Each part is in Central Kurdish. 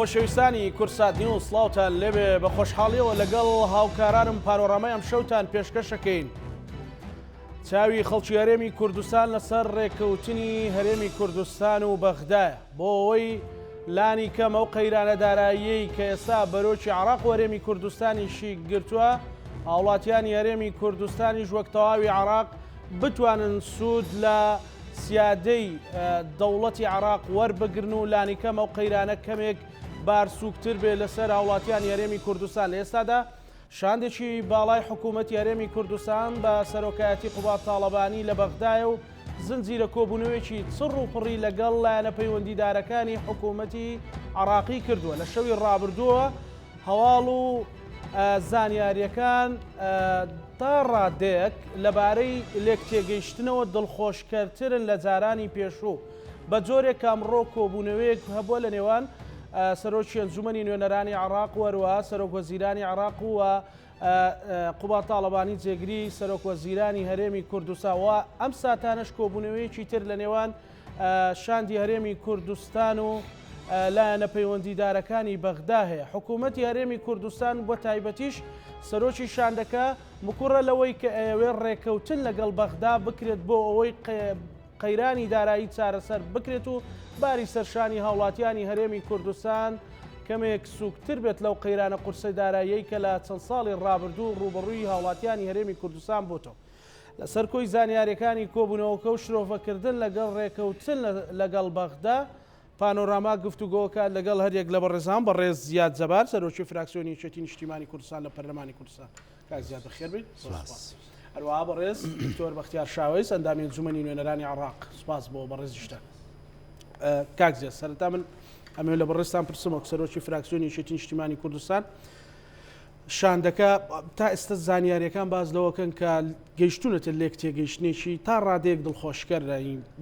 خۆشەویستانی کوردسات نیوز سڵاوتان لێبێ بە خۆشحاڵیەوە لەگەڵ هاوکارانم پانۆرامای ئەم شەوتان پێشکەشەکەین. چاوی خەڵکی هەرێمی کوردستان لەسەر ڕێککەوتنی هەرێمی کوردستان و بەغدایە بۆ ئەوەی لانی کەم ئەو قەیرانە داراییەی کە ئێستا بەرۆکی عراق و هەرێمی کوردستانیشی گرتووە هاوڵاتیانی هەرێمی کوردستانیش وەک تەواوی عراق بتوانن سوود لە سیادەی دەوڵەتی عراق وەربگرن و لانیکەم ئەو قەیرانە کەمێک بارسووکتر بێ لەسەر هاوڵاتیانی هەرێمی کوردستان. لە ئێستادا شاندێکی باڵای حکوومەتی هەرێمی کوردستان بە سەرۆکایەتی قوباد تاڵەبانی لە بەغدایە و زنجیرە کۆبوونەوەیەکی چڕ و پڕی لەگەڵ لایەنە پەیوەندیدارەکانی حکوومەتی عراقی کردووە. لە شەوی ڕابردووەوە هەواڵ و زانیارییەکان تا ڕادەیەک لەبارەی لێکتێگەیشتنەوە دڵخۆشکەرترن لە جارانی پێشوو، بە جۆرێک کە ئەمڕۆ کۆبوونەوەیەک هەبووە لە نێوان سەرۆکی ئەنجوومەنی نوێنەرانی عێراق و هەروەها سەرۆکوەزیرانی عێراق و قوباد تاڵەبانی جێگری سەرۆکوەزیرانی هەرێمی کوردستان و ئەم ساتانەش کۆبوونەوەیەکی تر لە نێوان شاندی هەرێمی کوردستان و لایەنە پەیوەندیدارەکانی بەغدا هەیە. حکوومەتی هەرێمی کوردستان بە تایبەتیش سەرۆکی شاندەکە مکوڕە لەوەی کە ئەیەوێت ڕێکەوتن لەگەڵ بەغدا بکرێت بۆ ئەوەی قەیرانی دارایی چارەسەر بکرێت و باری سەرشانی هاوڵاتیانی هەرێمی کوردستان کەمێک سووکتر بێت لەو قەیرانە قورسەی داراییەی کە لە چەند ساڵی ڕابردوو ڕووبەڕووی هاوڵاتیانی هەرێمی کوردستان بۆتەوە. لەسەر کۆی زانیاریەکانی کۆبوونەوەکە و شرۆڤەکردن لەگەڵ ڕێکەوتن لەگەڵ بەغدا، پانۆراما گفتوگۆکە لەگەڵ هەریەک لە بەڕێزان بەڕێز زیاد جەبار سەرۆکی فراکسیۆنی یەکێتی نیشتیمانی کوردستان لە پەرلەمانی کوردستان. کاک زیاد بەخێر بێیت. سپاس. هەروەها بەڕێز دکتۆر بەختیار شاوەیس ئەندامی ئەنجومەنی نوێنەرانی عێراق. سپاس بۆ بەڕێزیشتان. کاک زیاد سەرەتا من ئەمەوێت لە بەڕێزتان پرسم وەک سەرۆکی فراکسیۆنی یەکێتی نیشتیمانی کوردستان شاندەکە تا ئێستا زانیاریەکان باس لەوەکەن کە گەیشتونەتە لێک تێگەیشتنێکی تا ڕادەیەک دڵخۆشکەر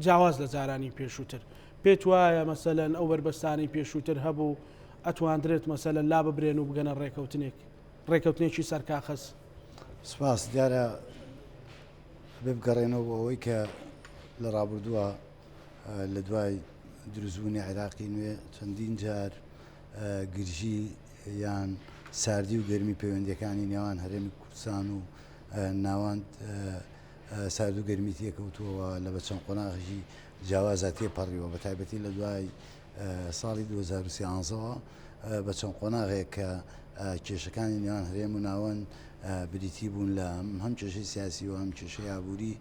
جیاواز لە جارانی پێشووتر پێت وایە مەسەلەن ئەو بەربەستانەی پێشووتر هەبوو ئەتواندرێت مەسەلەن لا ببرێن و بگەنە ڕێکەوتنێک ڕێکەوتنێکی سەر کاخەز؟ سپاس دیارە ئەبێ بگەڕێنەوە بۆ ئەوەی کە لە ڕابردووە لە دوای دروستبوونی عێراقی نوێ چەندین جار گرژی یان ساردی و گەرمی پەیوەندیەکانی نێوان هەرێمی کوردستان و ناوەند سارد و گەرمی تێکەوتووە لە بە چەند قۆناغێکی جیاوازا تێپەڕیوە بە تایبەتی لە دوای ساڵی 2013ەوە بە چەند قۆناغێک کە کێشەکانی نێوان هەرێم و ناوەند بریتی بوون لە هەم کێشەی سیاسی و هەم کێشەی ئابووری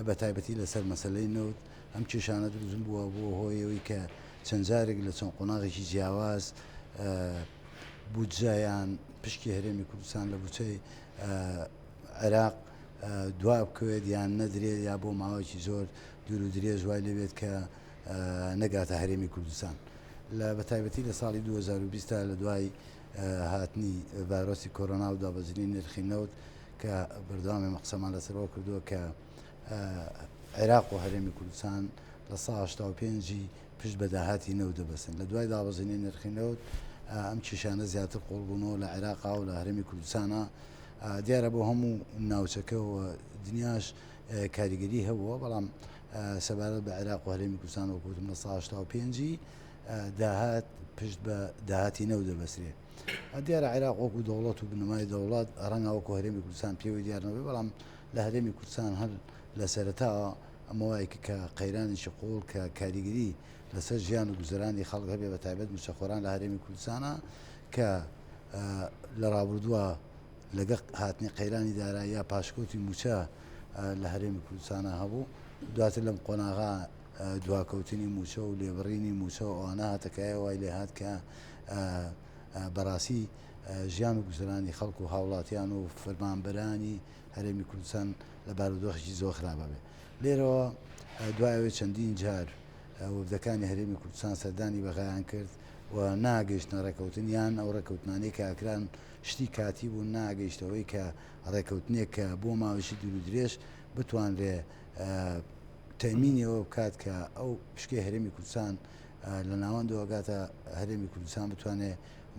بە تایبەتی لەسەر مەسلەی نەوت ئەم کێشانە دروست بووە بۆ هۆی ئەوەی کە چەند جارێک لە چەند قۆناغێکی جیاواز بودجە یان پشکی هەرێمی کوردستان لە بودجەی عێراق دوا بکەوێت یان نەدرێت یا بۆ ماوەیەکی زۆر دوور و درێژ وای لێبێت کە نەگاتە هەرێمی کوردستان لە بە تایبەتی لە ساڵی 2020 لە دوای هاتنی ڤایرۆسی کۆرۆنا و دابەزینی نرخی نەوت کە بەردەوام ئێمە قسەمان لەسەرەوە کردووە کە عێراق و هەرێمی کوردستان لە 85 پشت بە داهاتی نەوت دەبەستن. لە دوای دابەزینی نرخی نەوت ئەم کێشانە زیاتر قووڵ بوونەوە لە عێراقا و لە هەرێمی کوردستانا. دیارە بۆ هەموو ناوچەکە و دنیاش کاریگەری هەبووە، بەڵام سەبارەت بە عێراق و هەرێمی کوردستان وەک وتم لە 85 داهات پشت بە داهاتی نەوت دەبەسترێ. دیارە عێراق وەکو دەوڵەت و بنەمای دەوڵەت ڕەنگە وەکو هەرێمی کوردستان پێوەی دیار نەبێ، بەڵام لە هەرێمی کوردستان هەر لە سەرەتاوە ئەمە وای کرد کە قەیرانێکی قووڵ کە کاریگەری لەسەر ژیان و گوزەرانی خەڵک هەبێ بە تایبەت مووچەخۆران لە هەرێمی کوردستانا کە لە ڕابردووە لەگەڵ هاتنی قەیرانی دارایی یا پاشکەوتی مووچە لە هەرێمی کوردستانا هەبوو دواتر لەم قۆناغا دواکەوتنی مووچە و لێبڕینی مووچە و ئەوانە هاتەکایە وای لێ هات کە بەڕاستی ژیان و گوزەرانی خەڵک و هاوڵاتیان و فەرمانبەرانی هەرێمی کوردستان لە بارودۆخێکی زۆر خراپە بێ. لێرەوە دوای ئەوەی چەندین جار وەفدەکانی هەرێمی کوردستان سەردانی بەغایان کرد و ناگەیشتنە ڕێکەوتن یان ئەو ڕێکەوتنانەی کە ئەکران شتی کاتی بوون ناگەیشتەوەی کە ڕێکەوتنێک کە بۆ ماوەیەکی دوور و درێژ بتوانرێ تەمینی ئەوە بکات کە ئەو پشکەی هەرێمی کوردستان لە ناوەندەوە گاتە هەرێمی کوردستان بتوانێ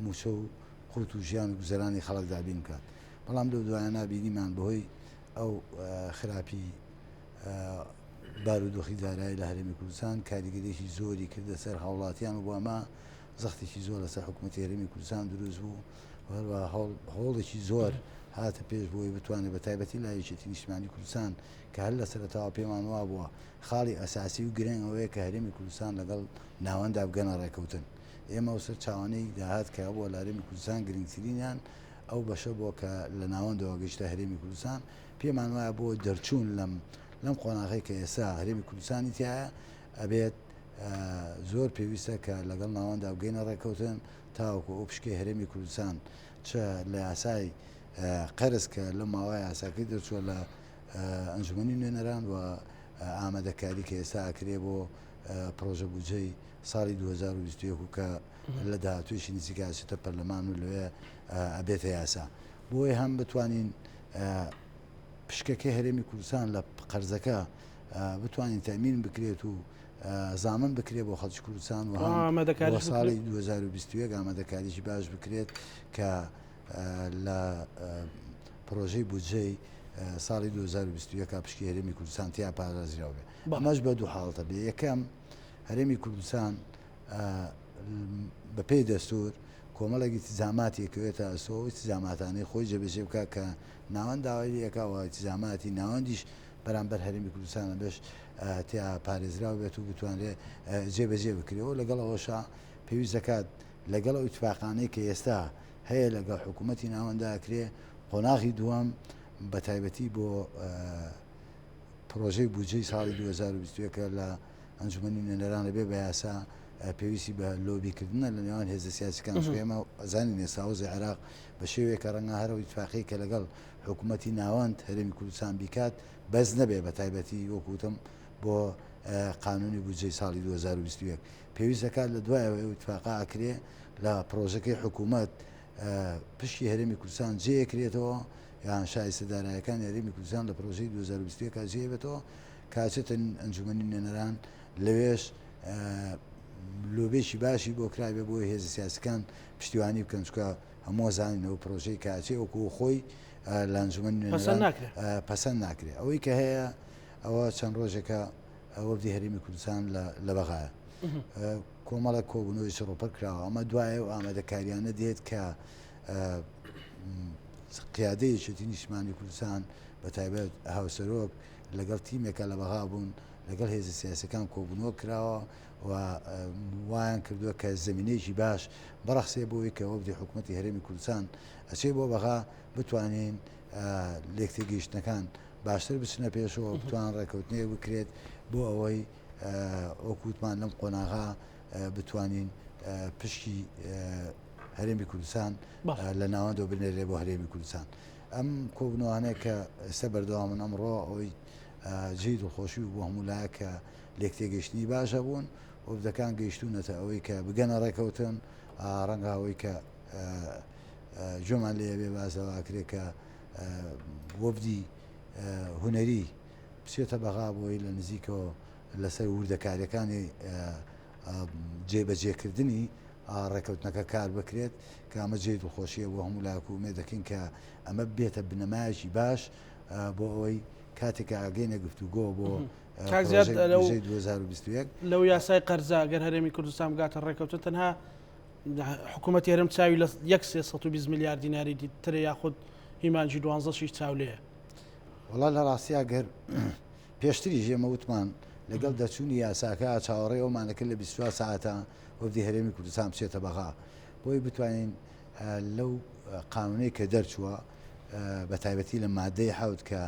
مووچە و قوت و ژیان و گوزەرانی خەڵک دابین بکات. بەڵام لەو دوایانە بینیمان بەهۆی ئەو خراپی بارودۆخی دارایی لە هەرێمی کوردستان کاریگەریی زۆری کردە سەر هاوڵاتیان و بۆ ئەمە زەختێکی زۆر لەسەر حکوومەتی هەرێمی کوردستان دروست بوو و هەروە هەوڵێکی زۆر هاتە پێش بۆی بتوانێت بە تایبەتی لە یەکێتی نیشتمانی کوردستان کە هەر لە سەرەتاوە پێمان وابووە خاڵی ئەساسی و گرنگ ئەوەیە کە هەرێمی کوردستان لەگەڵ ناوەندا بگەنە ڕێکەوتن. ئێمە ئەو سەرچاوانەی داهات کە هەبووە لە هەرێمی کوردستان گرنگترینیان ئەو بەشە بووە کە لە ناوەندەوە گەیشتە هەرێمی کوردستان، پێمان وایە بۆ دەرچوون لەم لەم قۆناغەی کە ئێستا هەرێمی کوردستانی تیایە ئەبێت زۆر پێویستە کە لەگەڵ ناوەندا بگەینە ڕێککەوتن تاوەکو ئەو پشکەی هەرێمی کوردستان چ لە یاسای قەرز کە لەم ماوەیە یاساکەی دەرچووە لە ئەنجومەنی نوێنەران و ئامادەکاری کە ئێستا ئەکرێ بۆ پرۆژە بودجەی ساڵی 2021 و کە لە داهاتوویشی نزیکە ئەچێتە پەرلەمان و لەوێ ئەبێتە یاسا بۆیە هەم بتوانین پشکەکەی هەرێمی کوردستان لە قەرزەکە بتوانین تەمین بکرێت و زامن بکرێت بۆ خەڵکی کوردستان و هەم ساڵی 2021 ئامادەکاریی باش بکرێت کە لە پرۆژەی بودجەی ساڵی 2021 پشکی هەرێمی کوردستان تیا پارێزراو بێ ئەمەش بە دوو حاڵەتە بێ یەکەم هەرێمی کوردستان بەپێی دەستور کۆمەڵێک ئیتزاماتی ئەکەوێتە ئەستۆ ئەو ئیتزاماتانەی خۆی جێبەجێ بکات کە ناوەند داوای لێ ئەکا و ئیتزاماتی ناوەندیش بەرامبەر هەرێمی کوردستان ئەبێش تیا پارێزراو بێت و بتوانرێ جێبەجێ بکرێ و لەگەڵ ئەوەشا پێویست دەکات لەگەڵ ئەو ئیتفاقانەی کە ئێستا هەیە لەگەڵ حکوومەتی ناوەندا ئەکرێ قۆناغی دووەم بە تایبەتی بۆ پرۆژەی بودجەی ساڵی 2021 کە لە ئەنجومەنی نوێنەران ئەبێ بە یاسا پێویستی بە لۆبیکردنە لە نێوان هێزە سیاسەکان چونکە ئێمە ئەزانین ئێستا وەزعی عێراق بە شێوەیەکە ڕەنگە هەر ئەو ئیتفاقەی کە لەگەڵ حکوومەتی ناوەند هەرێمی کوردستان بیکات بەس نەبێ بە تایبەتی وەکو وتم بۆ قانونی بودجەی ساڵی 2021 پێویست دەکات لە دوایەوە ئەو ئیتفاقە ئەکرێ لە پرۆژەکەی حکوومەت پشکی هەرێمی کوردستان جێکرێتەوە یان شایستە دارایەکانی هەرێمی کوردستان لە پرۆژەی 2021 جێ بێتەوە کە ئەچێتە ئەنجومەنی نوێنەران لەوێش لۆبێکی باشی بۆ کرابێ بۆ هێزە سیاسەکان پشتیوانی بکەن چکە هەموو زانین ئەو پرۆژەی کە ئەچێ وەکو خۆی لە ئەنجومەنی نوێنەران پەسەند ناکرێ ئەوەی کە هەیە ئەوە چەند ڕۆژێکە وەفدی هەرێمی کوردستان لە بەغایە کۆمەڵە کۆبوونەوەی چڕوپڕ کراوە ئەمە دوایە و ئامادەکاریانە دێت کە قیادەی یەکێتی نیشتمانی کوردستان بە تایبەت هاوسەرۆک لەگەڵ تیمێکە لە بەغا بوون لەگەڵ هێزە سیاسەکان کۆبوونەوە کراوە و وایان کردووە کە زمینەیەکی باش بڕەخسێ بۆی کە وەفدی حکوومەتی هەرێمی کوردستان ئەچێ بۆ بەغا بتوانین لێکتێگەیشتنەکان باشتر بچنە پێشەوە بتوان ڕێکەوتنێک بکرێت بۆ ئەوەی وەکوتمان لەم قۆناغا بتوانین پشکی هەرێمی کوردستان لە ناوەندەوە بنێرێ بۆ هەرێمی کوردستان. ئەم کۆبوونەوانەیە کە ئێستا بەردەوامن ئەمڕۆ ئەوەی جێی دڵخۆشی بوو بۆ هەموو لایەک کە لێکتێگەیشتنی باش هەبوون وەفدەکان گەیشتوونەتە ئەوەی کە بگەنە ڕێکەوتن ڕەنگە ئەوەی کە گوێمان لێ بێ باس لەوە ئەکرێ کە وەفدی هونەری بچێتە بەغا بۆی لە نزیکەوە لەسەر وردەکاریەکانی جێبەجێکردنی ڕێکەوتنەکە کار بکرێت کە ئەمە جێی دڵخۆشیە بۆ هەموو لایەک و ئومێد دەکەین کە ئەمە بێتە بنەمایەکی باش بۆ ئەوەی کاتێک کە ئاگەینە گفتوگۆ بۆ کاک زیاد پرۆژەی لەو بودجەی 2021 لەو یاسای قەرزە گەر هەرێمی کوردستان بگاتە ڕێکەوتن تەنها حکوومەتی هەرێم چاوی لە یەک 320 میلیارد دیناری ترە یاخود هی مانگی دوانزەشیش چاو لێیە. وەڵا لە ڕاستیا گەر پێشتریش ئێمە وتمان لەگەڵ دەرچوونی یاساکە چاوەڕێی ئەومان دەکرد لە 24 سەعاتە وەفدی هەرێمی کوردستان بچێتە بەغا بۆی بتوانین لەو قانونەی کە دەرچووە بە تایبەتی لە مادەی حەوت کە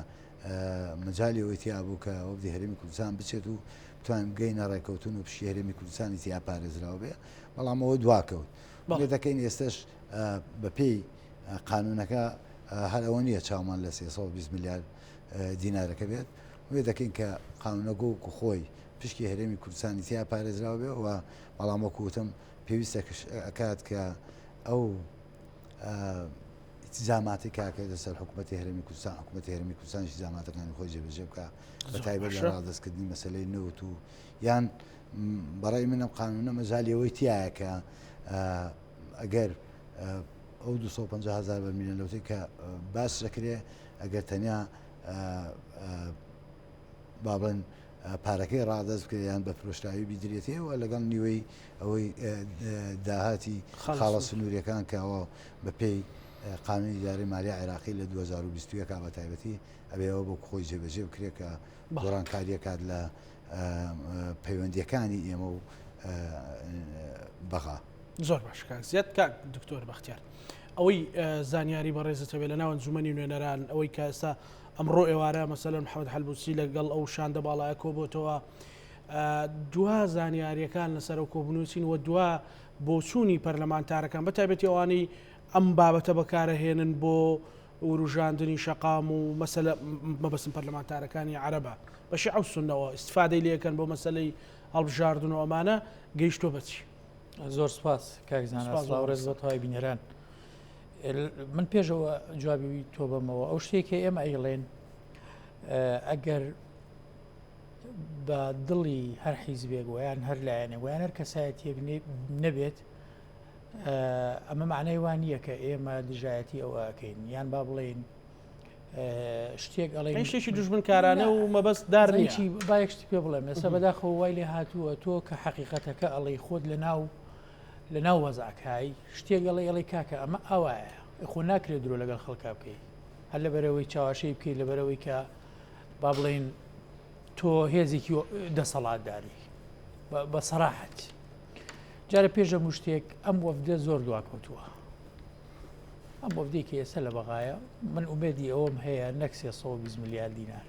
مەجالی ئەوەی تیا بوو کە وەفدی هەرێمی کوردستان بچێت و بتوانین بگەینە ڕێککەوتن و پشکی هەرێمی کوردستانی تیا پارێزراو بێ بەڵام ئەوە دواکەوت بەڵێ دەکەین ئێستش بەپێی قانونەکە هەر ئەوە نییە چاومان لە 320 میلیارد دینارەکە بێت وێ دەکەین کە قانونەکە وەکو خۆی پشکی هەرێمی کوردستانی تیا پارێزراو بێ و بەڵام وەکو وتم پێویستە ئەکات کە ئەو ئیتزاماتی کە ئەکەوێتە سەر حکوومەتی هەرێمی کوردستان حکوومەتی هەرێمی کوردستانیش ئیتزاماتەکانی خۆی جێبەجێ بکا بە تایبەت لە ڕادەستکردنی مەسەلەی نەوت و یان بەڕای من ئەم قانونە مەجالی ئەوەی تایە کە ئەگەر ئەو 250 هزار بەرمیلە نەوتەی کە باس دەکرێ ئەگەر تەنیا با بڵێن پارەکەی ڕادەست بکرێت یان بە فرۆشراوی بیدرێتێ و لەگەڵ نیوەی ئەوەی داهاتی خاڵە سنووریەکان کە ئەوە بەپێی قانونی ئیدارەی مالی عێراقی لە 2021 بە تایبەتی ئەبێ ئەوە بۆ خۆی جێبەجێ بکرێت کە گۆڕانکاریە کات لە پەیوەندیەکانی ئێمە و بەغا. زۆر باش کاک زیاد. کاک دکتۆر بەختیار ئەوەی زانیاری بەڕێزت هەبێ لە ناو ئەنجومەنی نوێنەران ئەوەی کە ئێستا ئەمڕۆ ئێوارە مەسەلەن محەممەد حەلبوسی لەگەڵ ئەو شاندە باڵایە کۆبۆتەوە دوا زانیاریەکان لەسەر ئەو کۆبوونەوە چین و دوا بۆچوونی پەرلەمانتارەکان بە تایبەتی ئەوانەی ئەم بابەتە بەکارەهێنن بۆ وروژاندنی شەقام و مەسەلە مەبەستم پەرلەمانتارەکانی عەرەبە بە شیعە و سوننەوە ئیستفادەی لێکەن بۆ مەسەلەی هەڵبژاردن و ئەمانە گەیشتووە بە چی؟ زۆر سپاس کاک زانا سڵاو ڕێز بۆ تەواوی بینەران من پێشەوە جوابی تۆ بەمەوە ئەو شتێک کە ئێمە ئەیڵێن ئەگەر بە دڵی هەر حیزبێک ویان هەر لایەنێک ویان هەر کەسایەتیەک نەبێت ئەمە معنای وان نییە کە ئێمە دژایەتی ئەوە ئەکەین یان با بڵێین شتێک ئەڵێ شتێکی دوژمنکارانە و مەبەست دار چی با یەک شتی پێ بڵێم ئێستا بەداخەوە وای لێ هاتووە تۆ کە حەقیقەتەکە ئەڵێی خۆت لە ناو لە ناو وەزعەکای شتێک ئەڵێ ئەڵێ کاکە ئەمە ئاوایە خۆ ناکرێت درۆ لەگەڵ خەڵکا بکەی هەر لەبەرەوەی چاواشەی بکەی لەبەرەوەی کە با بڵێین تۆ هێزێکی دەسەڵاتداری بە سەراحەت جارە پێش هەموو شتێک ئەم وەفدە زۆر دواکەوتووە ئەم وەفدەی کە ئێستا لە بەغایە من ئومێدی ئەوەم هەیە نەک 320 ملیار دینار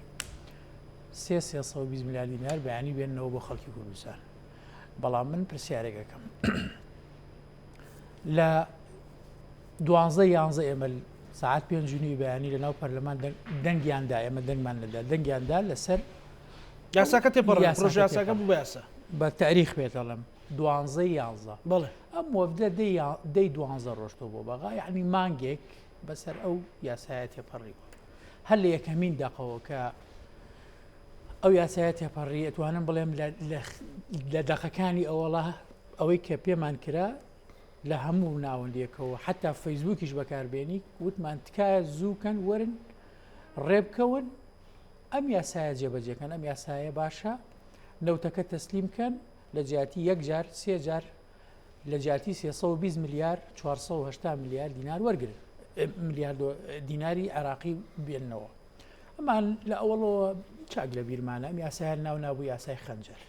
سێ 320 ملیار دینار بەیانی بێنەوە بۆ خەڵکی کوردستان بەڵام من پرسیارێک ئەەکەم لە دوانزە یانزە ئێمە ساعت پێنج نوی بەیانی لە ناو پەرلەمان دەنگیاندا ئێمە دەنگمان نەدا دەنگیاندا لەسەر یاساکە تێپەڕ پرۆژە یاساکە بوو بە یاسا بە تاریخ بێت ئەڵێم دوانزەی یانزە بەڵێ ئەم وەفدە دەی دوانزە ڕۆشتۆ بۆ بەغا یعنی مانگێک بەسەر ئەو یاسایە تێپەڕیوە هەر لە یەکەمین دەقەوە کە ئەو یاسایە تێپەڕی ئەتوانم بڵێم لە دەقەکانی ئەوەڵا ئەوەی کە پێمان کرا لە هەموو ناوەندێکەوە حتا فەیسبوکیش بەکاربێنی وتمان تکایە زووکەن وەرن ڕێبکەون ئەم یاسایە جێبەجێکەن ئەم یاسایە باشە نەوتەکە تەسلیم کەن لە جیاتی یەک جار سێ جار لە جیاتی 320 ملیار 480 ملیار دینار وەرگن ملیار دیناری عراقی بێنەوە ئەمان لە ئەوەڵەوە چاک لە بیرمانە ئەم یاسایان ناو نابوو یاسای خەنجەر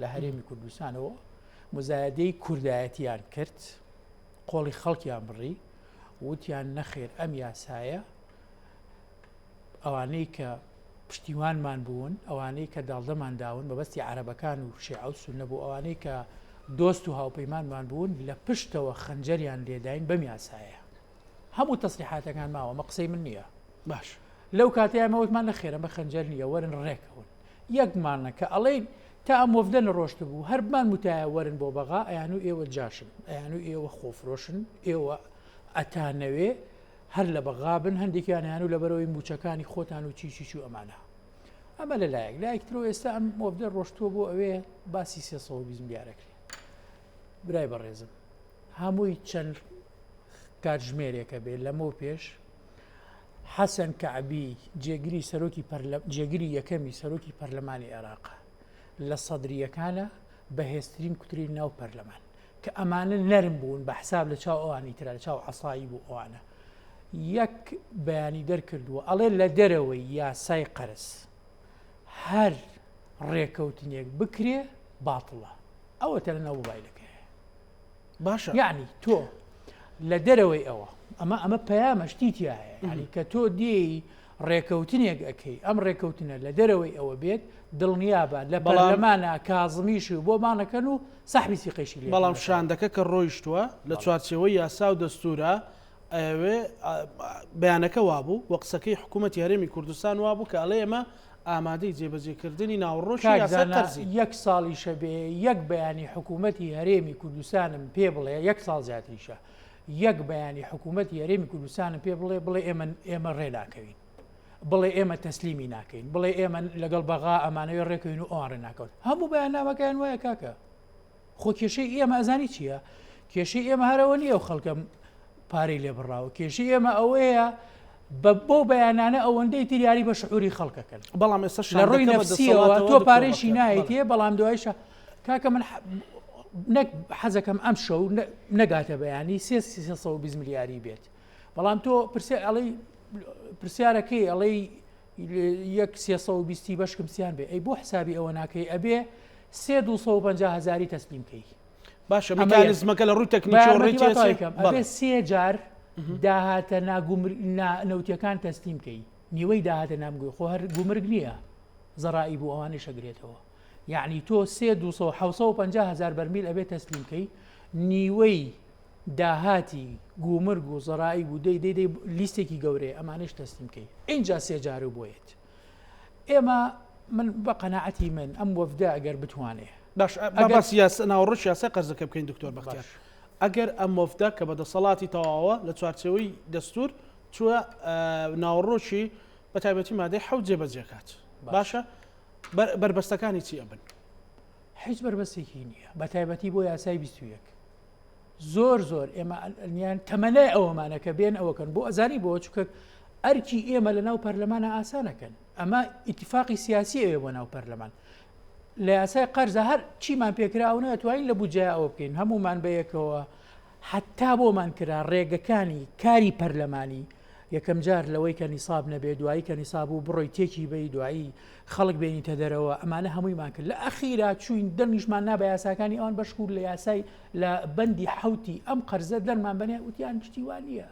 لە هەرێمی کوردستانەوە مزایدەی کوردایەتیان کرد قۆڵی خەڵکیان بڕی وتیان نەخێر ئەم یاسایە ئەوانەی کە پشتیوانمان بوون، ئەوانەی کە داڵدەمان داون، مەبەستی عەرەبەکان و شیعە و سوننە بوو، ئەوانەی کە دۆست و هاوپەیمانمان بوون، لە پشتەوە خەنجەریان لێداین بەم یاسایە. هەموو تەسریحاتەکان ماوە، ئەمە قسەی من نییە. باش. لەو کاتەی ئێمە وتمان نەخێر ئەمە خەنجەر نییە، وەرن ڕێکەون. یەک مانگە کە ئەڵێین تا ئەم وەفدە نەڕۆشتبوو، هەر بمان وتایە وەرن بۆ بەغا، ئەیانوو ئێوە جاشن، ئەیانوو ئێوە خۆفرۆشن، ئێوە ئەتانەوێ هەر لە بەغا بن هەندێکیان هەیان و لەبەرەوەی موچەکانی خۆتان و چی چی چی ئەمانە ئەمە لە لایەک لایەک ترەوە ئێستا ئەم وەفدە ڕۆشتووە بۆ ئەوێ باسی 320 ملیارەکرێ برای بەڕێزم هەمووی چەند کاتژمێرێکە بێ لەمەو پێش حەسەن کەعبی جێگری سەرۆکی جێگری یەکەمی سەرۆکی پەرلەمانی عێراق لە سەدریەکانە بەهێزترین کوتری ناو پەرلەمان کە ئەمانە نەرم بوون بە حساب لە چاو ئەوانی ترا لە چاو عەسایب و ئەوانە یەک بەیانی دەرکردووە ئەڵێ لە دەرەوەی یاسای قەرز هەر ڕێکەوتنێک بکرێ باتڵە ئەوە تە لە ناو مۆبایلەکەیە باشە یعنی تۆ لە دەرەوەی ئەوە ئەمە ئەمە پەیامە شتی تایە یعنی کە تۆ دێی ڕێکەوتنێک ئەکەی ئەم ڕێکەوتنە لە دەرەوەی ئەوە بێت دڵنیابە لە پەرلەمانا کازمیش و بۆمانەکەن و سەحبی سیقەیشی لێ بەڵام شاندەکە کە ڕۆیشتووە لە چوارچێوەی یاسا و دەستورا ئەیەوێ بەیانەکە وابوو و قسەکەی حکوومەتی هەرێمی کوردستان وابوو کە ئەڵێ ئێمە ئامادەی جێبەجێکردنی ناوەڕۆکی کاک یاسای زانا قەرزین. یەک ساڵیشە بێ یەک بەیانی حکوومەتی هەرێمی کوردستانم پێ بڵێ یەک ساڵ زیاتریشە یەک بەیانی حکوومەتی هەرێمی کوردستانم پێ بڵێ بڵێ ئێمە ئێمە ڕێ ناکەوین بڵێ ئێمە تەسلیمی ناکەین بڵێ ئێمە لەگەڵ بەغا ئەمانەوێ ڕێکەوین و ئەوان ڕێ ناکەون هەموو بەیاننامەکەیان وایە کاکە خۆ کێشەی ئێمە ئەزانی چییە کێشەی ئێمە هەرەوە نییە و خەڵکە پارەی لێ بڕاوە کێشەی ئێمە ئەوەیە بە بۆ بەیانانە ئەوەندەی تر یاری بە شعوری خەڵکەکەن بەڵام ئێستا لە ڕووی نەفسیەوە تۆ پارەیشی نایتێ بەڵام دوایشە کاکە من نەک حەزەکەم ئەم شەو نەگاتە بەیانی 320 ملیاری بێت بەڵام تۆ پرسیار ئەڵێی پرسیارەکەی ئەڵێی یەک 320 بەشکم سیان بێ ئەی بۆ حسابی ئەوە ناکەی ئەبێ سێ 250 هزاری تەسلیم کەی باشە میکانیزمەکە لە ڕووی تەکنیکیەوە ڕێی تێچێ؟ ئەبێ سێ جار داهاتە نەوتیەکان تەسلیم کەی نیوەی داهاتە نامگوی خۆ هەر گومرگ نییە زەڕائی بوو ئەوانەی شەگرێتەوە یعنی تۆ سێ 250 هزار بەرمیل ئەبێ تەسلیم کەی نیوەی داهاتی گومرگ و زەڕائی بوو دەی دەی دەی لیستێکی گەورەیە ئەمانەش تەسلیم کەی اینجا سێ جار و بۆیەت ئێمە من بە قەناعەتی من ئەم وەفدە ئەگەر بتوانێ باش با باسی یاسا ناوەڕۆکی یاسای قەرزەکە بکەین دکتۆر بەختیار ئەگەر ئەم وەفدە کە بە دەسەڵاتی تەواوە لە چوارچێوەی دەستور چووە ناوەڕۆکی بە تایبەتی مادەی حەوت جێبەجێکات باشە بەربەستەکانی چی ئەبن؟ هیچ بەربەستێکی نییە بە تایبەتی بۆ یاسای 21 زۆر زۆر ئێمە یان تەمەنای ئەوەمانە کە بێن ئەوەکەن بۆ ئەزانی بۆ چکە ئەرکی ئێمە لە ناو پەرلەمانە ئاسانەکەن ئەمە ئیتفاقی سیاسی ئەوێ بۆ ناو پەرلەمان لە یاسای قەرزە هەر چیمان پێکراوە ناتوانین لە بودجەیا ئەوە بکەین هەمومان بەیەکەوە حتا بۆمان کرا ڕێگەکانی کاری پەرلەمانی یەکەم جار لەوەی کە نیساب نەبێ دوایی کە نیساب و بڕۆی تێکی بەی دوایی خەڵک بێنیتە دەرەوە ئەمانە هەموویمان کرد لە ئەخیرا چوین دەنگیشمان نا بە یاساکانی ئەوان بەشکور لە یاسای لە بەندی حوتی ئەم قەرزە دەرمان بەنێ وتیان شتی وا نییە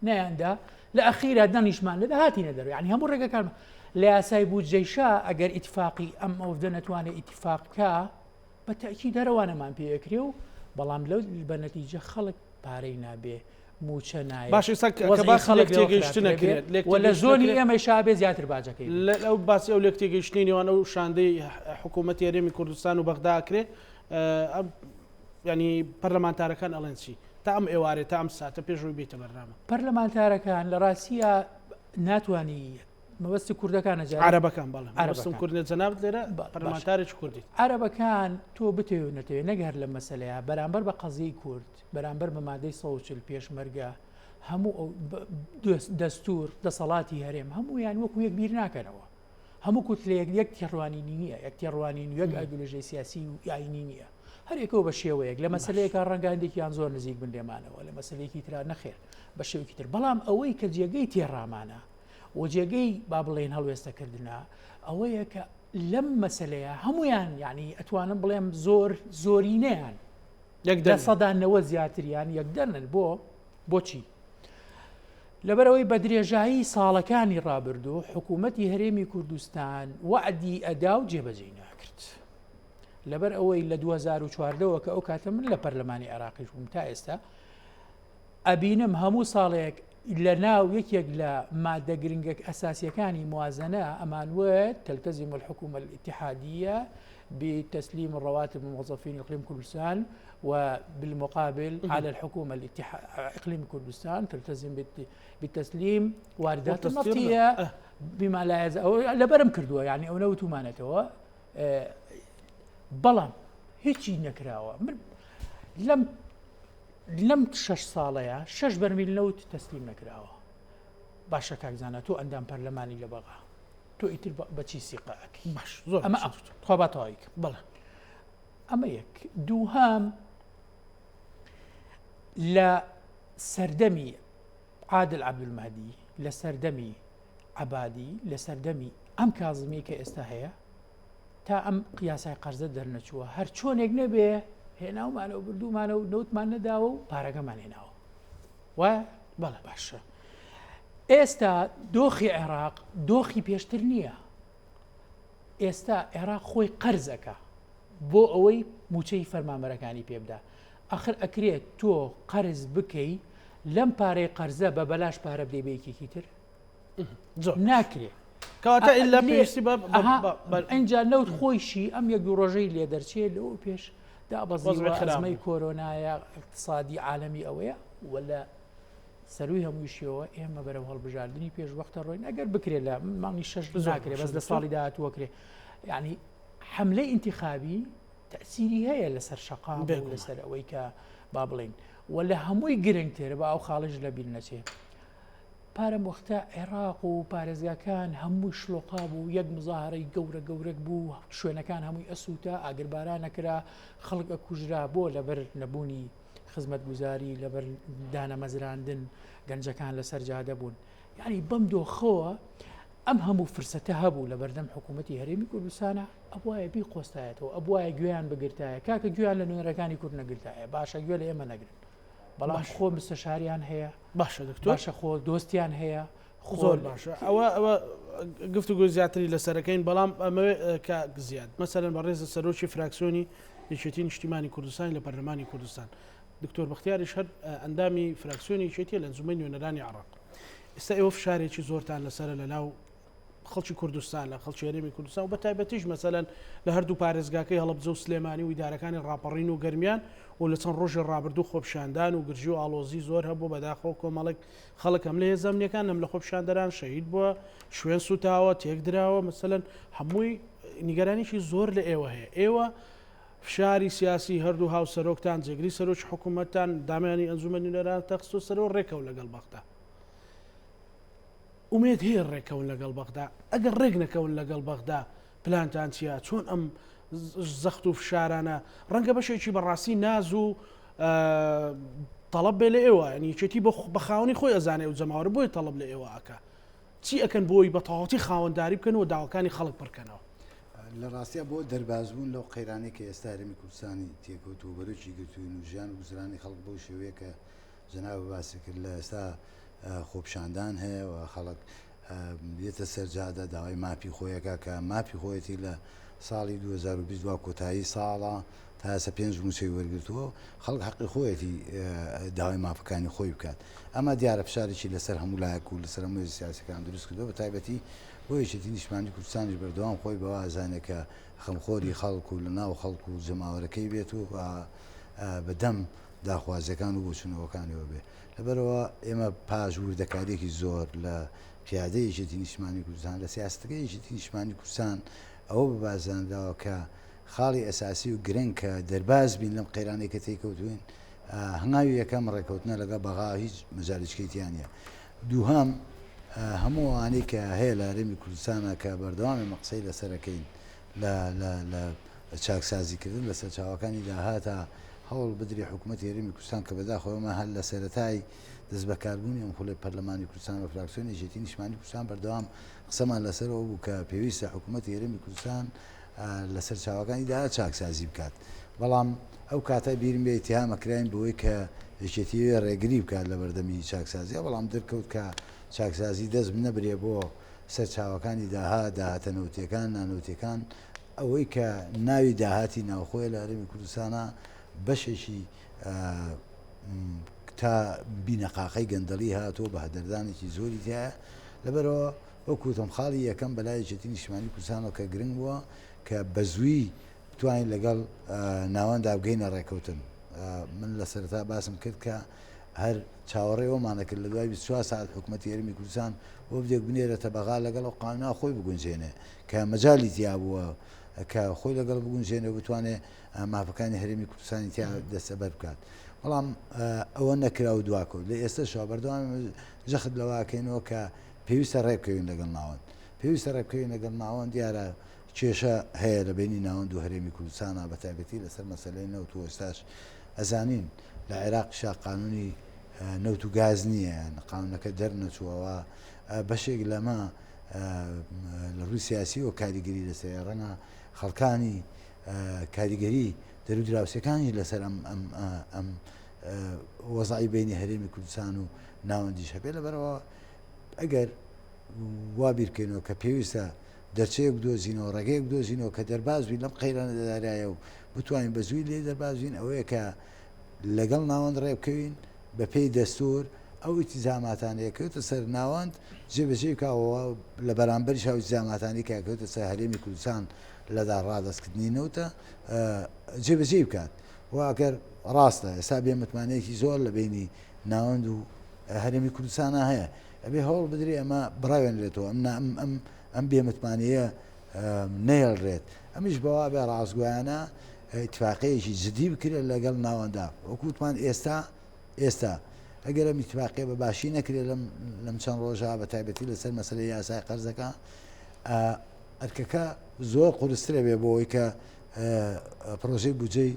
نەیاندا لە ئەخیرا دەنگیشمان لە هاتینە دەرەوە یعنی هەموو ڕێگەکان لە یاسای بودجەیشا ئەگەر ئیتفاقی ئەم ئەوفدە نەتوانێت ئیتفاق کا بە تەئکید هەرەوانەمان پێ ئەکرێ و بەڵام لەو بە نەتیجە خەڵک پارەی نابێ موچە نایە باش ئێستا کە وەزعی باسی خەڵک لێک لەوە تێگەیشتن خراپتر ئەبێ ئەکرێت لێک و لە تێگەیشتن زۆنی ئەکرێت ئێمەیشا ئەبێ زیاتر باجەکەی بێ. لە ئەو باسی ئەو لێک تێگەیشتنەی نێوان ئەو شاندەی حکوومەتی هەرێمی کوردستان و بەغدا ئەکرێ ئەم ینی پەرلەمانتارەکان ئەڵێن چی تا ئەم ئێوارێ تا ئەم ساتە پێش ئەوەی بێیتە بەرنامە؟ پەرلەمانتارەکان لە ڕاستیا ناتوانی مەبەستی کوردەکانە جارێ؟ عەرەبەکان بەڵێ مەبەستم عەرەبەکان. کوردە جەنابت لێرە باش. پەرلەمانتارێکی کوردیت. عەرەبەکان تۆ بتەوێ و نەتەوێ نەک هەر لەم مەسەلەیە بەرامبەر بە قەزیەی کورد بەرامبەر بە مادەی 140 پێشمەرگە هەموو ئەو دەستور دەسەڵاتی هەرێم هەموویان وەکو یەک بیر ناکەنەوە هەموو کوتلەیەک یەک تێڕوانینی نییە یەک تێڕوانین و یەک ئایدۆلۆژیای سیاسی و ئاینی نییە هەر یەکەوە بە شێوەیەک لە مەسلەیەکە ڕەنگە هەندێکیان زۆر نزیک بن لێمانەوە لە مەسلەیەکی ترا نەخێر بە شێوەیەکی تر بەڵام ئەوەی کە جێگەی تێڕامانە و جێگەی با بڵێین هەڵوێستەکردنە ئەوەیە کە لەم مەسلەیە هەمویان یعنی ئەتوانم بڵێم زۆر زۆرینەیان لە سەدا نەوە زیاتریان یەکدەنن بۆ بۆچی؟ لەبەرئەوەی بە درێژایی ساڵەکانی ڕابردوو حکوومەتی هەرێمی کوردستان وەعدی ئەدا و جێبەجێی ناکرد. لەبەر ئەوەی لە 2014ەوە کە ئەو کاتە من لە پەرلەمانی عێراقیش بووم تا ئێستا ئەبینم هەموو ساڵێک لە ناو یەکێک لە مادە گرنگەک ئەساسیەکانی موازنە ئەمانوت تلتزم الحكومة الاتحادية بتسليم الرواتب لموظفين إقليم كردستان وبالمقابل على الحكومة الاتحاد إقليم كردستان تلتزم بتسليم واردات النفطية أه. بما لا يزال لەبەرم کردووە یعنی ئەو نەوتومانەتەوە بەڵام هیچی نەکراوە من لەم لەم شش ساڵەیە شش بەرمیل نەوت تەسلیم نەکراوە باشە کاک زانا تۆ ئەندام پەرلەمانی لە بەغا تۆ ئیتر بەچی سیقە ئەکەی باش زۆر ئەمە ئەم خوا با تەواوی کەم بەڵێ ئەمە یەک دووهام لە سەردەمی عادل عەبدولمەهدی لە سەردەمی عەبادی لە سەردەمی ئەم کازمی کە ئێستا هەیە تا ئەم یاسای قەرزە دەرنەچووە هەر چۆنێک نەبێ هێناومانە و بردوومانە و نەوتمان نەداوە و پارەکەمان هێناوە وایە؟ بەڵێ باشە ئێستا دۆخی عێراق دۆخی پێشتر نییە ئێستا عێراق خۆی قەرزەکە بۆ ئەوەی موچەی فەرمانبەرەکانی پێ بدا ئەخر ئەکرێت تۆ قەرز بکەی لەم پارەی قەرزە بە بەلاش پارە بدەی بە یەکێکی تر ناکرێ کەواتە ئیلا پێویستی بە ئینجا نەوت خۆیشی ئەم یەک دوو ڕۆژەی لێ دەرچێ لەوە پێش دابەزیوە ئەزمەی کۆرۆنایە اقتصادی عالەمی ئەوەیە ولا سەروی هەموویشیەوە ئێمە بەرەو هەڵبژاردننی پێش وەختە ڕۆین ئەگەر بکرێت لە مانگی شەش ناکرێ بەس لە ساڵی داهاتووەکرێ یعنی حملەی ئینتخابی تەسیری هەیە لەسەر شەقام لەسەر ئەوەی کە با بڵین و لە هەمووی گرنگتر بە ئەو خاڵش لە بیر نەچێ. پارەم وەختە عێراق و پارێزگاکان هەمووی شلۆقا بوو، یەک مزاهەرەی گەورە گەورەک بوو، شوێنەکان هەمووی ئەسووتا، ئاگرباران ئەکرا، خەڵک ئەکوژرا، بۆ؟ لەبەر نەبوونی خزمەتگوزاری، لەبەر دانەمەزراندن، گەنجەکان لەسەر جادە بوون. یانی بەم دۆخەوە ئەم هەموو فرسەتە هەبوو لە بەردەم حکوومەتی هەرێمی کوردستانە، ئەبوایە بیقۆستایەتەوە، ئەبوایە گوێیان بگرتایە، کاکە گوێیان لە نوێنەرەکانی کورد نەگرتایە، باشە گوێ لە ئێمە نەگرن. بەڵام خۆ مستەشاریان هەیە باشە دکتۆر باشە خۆ دۆستیان هەیە زۆر باشە ئەوە ئەوە گفتوگۆ زیاتری لەسەرەکەین بەڵام ئەمەوێ کە زیاد مەسەرەن بە ڕێزە سەرۆکی فراکسیۆنی یەکێتی نیشتیمانی کوردستانی لە پەرلەمانی کوردستان دکتۆر بەختیاریش هەر ئەندامی فراکسیۆنی یەکێتیە لە ئەنجومەنی نوێنەرانی عراق ئێستا ئێوە فشارێکی زۆرتان لەسەرە لە ناو خەڵکی کوردستان لە خەڵکی هەرێمی کوردستان و بە تایبەتیش مەسەلەن لە هەردوو پارێزگاکەی هەڵەبجە و سلێمانی و ئیدارەکانی ڕاپەڕین و گەرمیان و لە چەند ڕۆژی ڕابردوو خۆپیشاندان و گرژی و ئاڵۆزی زۆر هەبوو بەداخەوە کۆمەڵێک خەڵک هەم لە هێزە ئەمنیەکان هەم لە خۆپیشاندەران شەهید بووە شوێن سوتاوە تێکدراوە مەسەلەن هەمووی نیگەرانیی زۆر لە ئێوە هەیە ئێوە فشاری سیاسی هەردوو هاوسەرۆکتان جێگری سەرۆکی حکوومەتتان دامیانی ئەنجومەنی نوێنەران تەخستۆ سەرەوە ڕێکەوت لەگەڵ بەغدا ئومێد هەیە ڕێکەون لەگەڵ بەغدا؟ ئەگەر ڕێک نەکەون لەگەڵ بەغدا پلانتان چییە؟ چۆن ئەم زەخت و فشارانە ڕەنگە بەشێکی بەڕاستی ناز و تەڵەب بێ لە ئێوە یعنی یەکێتی بە خاوەنی خۆی ئەزانێ و جەماوەر بۆیە تەڵەب لە ئێوە ئەکا چی ئەکەن بۆی بە تەواوەتی خاوەنداری بکەن و داواکانی خەڵک پڕکەنەوە؟ لە ڕاستیا بۆ دەربازبوون لەو قەیرانەی کە ئێستا هەرێمی کوردستانی تێکەوت و بەرۆکی گرتووین و ژیان و گوزرانی خەڵک بەو شێوەیە کە جەنابت باست کرد لە ئێستا خۆپیشاندان هەیە و خەڵک یەتە سەر جادە داوای مافی خۆیەکە کە مافی خۆیەتی لە ساڵی 2020 دوا کۆتایی ساڵە تا ئێستا پێنج مووچەی وەرگرتووە خەڵک حەقی خۆیەتی داوای مافەکانی خۆی بکات ئەمە دیارە فشارێکی لەسەر هەموو لایەک و لەسەر هەموو هێزە سیاسەکان دروست کردووە بە تایبەتی بۆ یەکێتی نیشتمانی کوردستانیش بەردەوام خۆی بەوە ئەزانێت کە خەمخۆری خەڵک و لە ناو خەڵک و جەماوەرەکەی بێت و بە دەم داخوازیەکان و بۆچونەوەکانیەوە بێ. لەبەرئەوە ئێمە پاش وردەکاریەکی زۆر لە قیادەی یەکێتی نیشتمانی کوردستان، لە سیاسەتەکەی یەکێتی نیشتمانی کوردستان ئەوە بە باش زانراوە کە خاڵی ئەساسی و گرنگ کە دەرباز بین لەم قەیرانەی کە تێیکەوتوین هەنگاوی یەکەم ڕێکەوتنە لەگەڵ بەغا هیچ مەجالیچکەی تیا نییە. دووهەم هەموو ئەوانەی کە هەیە لە هەرێمی کوردستانە کە بەردەوام ئێمە قسەی لەسەرەکەین لە لە لە چاکسازیکردن لە سەرچاوەکانی داهاتە هەوڵ بدرێ حکوومەتی هەرێمی کوردستان کە بەداخەوە ئێمە هەر لە سەرەتای دەستبەکاربوونی ئەم خولەی پەرلەمانی کوردستان و فراکسیۆنی یەکێتی نیشتمانی کوردستان بەردەوام قسەمان لەسەر ئەوە بوو کە پێویستە حکوومەتی هەرێمی کوردستان لە سەرچاوەکانی داهات چاکسازی بکات بەڵام ئەو کاتە بیرم بێ ئیتیهام ئەکراین بەوەی کە یەکێتی ڕێگری بکات لە بەردەمی چاکسازیە بەڵام دەرکەوت کە چاکسازی دەست نەبرێ بۆ سەرچاوەکانی داهات، داهاتە نەوتیەکان، نانەوتیەکان، ئەوەی کە ناوی داهاتی ناوخۆیە لە هەرێمی کوردستانا بەشێکی تا بینەقاقەی گەندەڵی هاتووە بە هەدەردانێکی زۆری تایە لەبەرەوە وەکو وتم خاڵی یەکەم بەلای یەکێتی نیشتمانی کوردستانەوە کە گرنگ بووە کە بە زووی بتوانین لەگەڵ ناوەندا بگەینە ڕێکەوتن من لە سەرەتا باسم کرد کە هەر چاوەڕێی ئەوەمان ئەکرد لە دوای 24 سەعات حکومەتی هەرێمی کوردستان وەفدێک بنێرێتە بەغا لەگەڵ ئەو قانونە خۆی بگونجێنێ کە مەجالی تیا بووە کە خۆی لەگەڵ بگونجێنێ و بتوانێ مافەکانی هەرێمی کوردستانی تیا دەستەبەر بکات بەڵام ئەوە نەکرا و دواکەوت لە ئێستەشەوە بەردەوام جەخت لەوە ئەکەینەوە کە پێویستە ڕێبکەوین لەگەڵ ناوەند پێویستە ڕێبکەوین لەگەڵ ناوەند دیارە کێشە هەیە لە بەینی ناوەند و هەرێمی کوردستانا بە تایبەتی لەسەر مەسەلەی نەوت و ئێستاش ئەزانین لە عێراقیشا قانونی نەوت و گاز نییە یان قانونەکە دەرنەچووە و بەشێک لەمە لە ڕووی سیاسیەوە کاریگەری لەسەر ڕەنگە خەڵکانی کاریگەری دەرو دراوسەکانی لەسەر ئەم ئەم ئەم وەزعی بینی هەرێمی کوردستان و ناوەندیش هەبێ لەبەرەوە ئەگەر وا بیرکەینەوە کە پێویستە دەرچەیەک بدۆزینەوە، ڕێگەیەک بدۆزینەوە کە دەرباز بین لەم قەیرانە دارایە و بتوانین بە زووی لێی دەرباز بین، ئەوەیە کە لەگەڵ ناوەند ڕێبکەوین بەپێی دەستوور ئەو ئیلتیزاماتانەی ئەکەوێتە سەر ناوەند جێبەجێی بکا و لە بەرامبەریش ئەو ئیلتیزاماتانەی کە ئەکەوێتە سەر هەرێمی کوردستان لە ڕادەستکردنی نەوتە جێبەجێی بکات و ئەگەر ڕاستە ئێستا بێ متمانەیەکی زۆر لە بەینی ناوەند و هەرێمی کوردستانا هەیە ئەبێ هەوڵ بدرێ ئەمە بڕەوێنرێتەوە ئەم ئەم ئەم ئەم بێمتمانەیە نەهێڵرێت ئەمیش بەوا بێ ڕاستگۆیانە ئیتفاقەیەکی جدی بکرێت لەگەڵ ناوەندا وەکو وتمان ئێستا ئێستا. ئەگەر ئەم ئیتفاقیە بە باشی نەکرێت لەم لەم چەند ڕۆژە بە تایبەتی لەسەر مەسەلەی یاسای قەرزەکە ئەرکەکە زۆر قورسترە بێ بۆ ئەوەی کە پرۆژەی بودجەی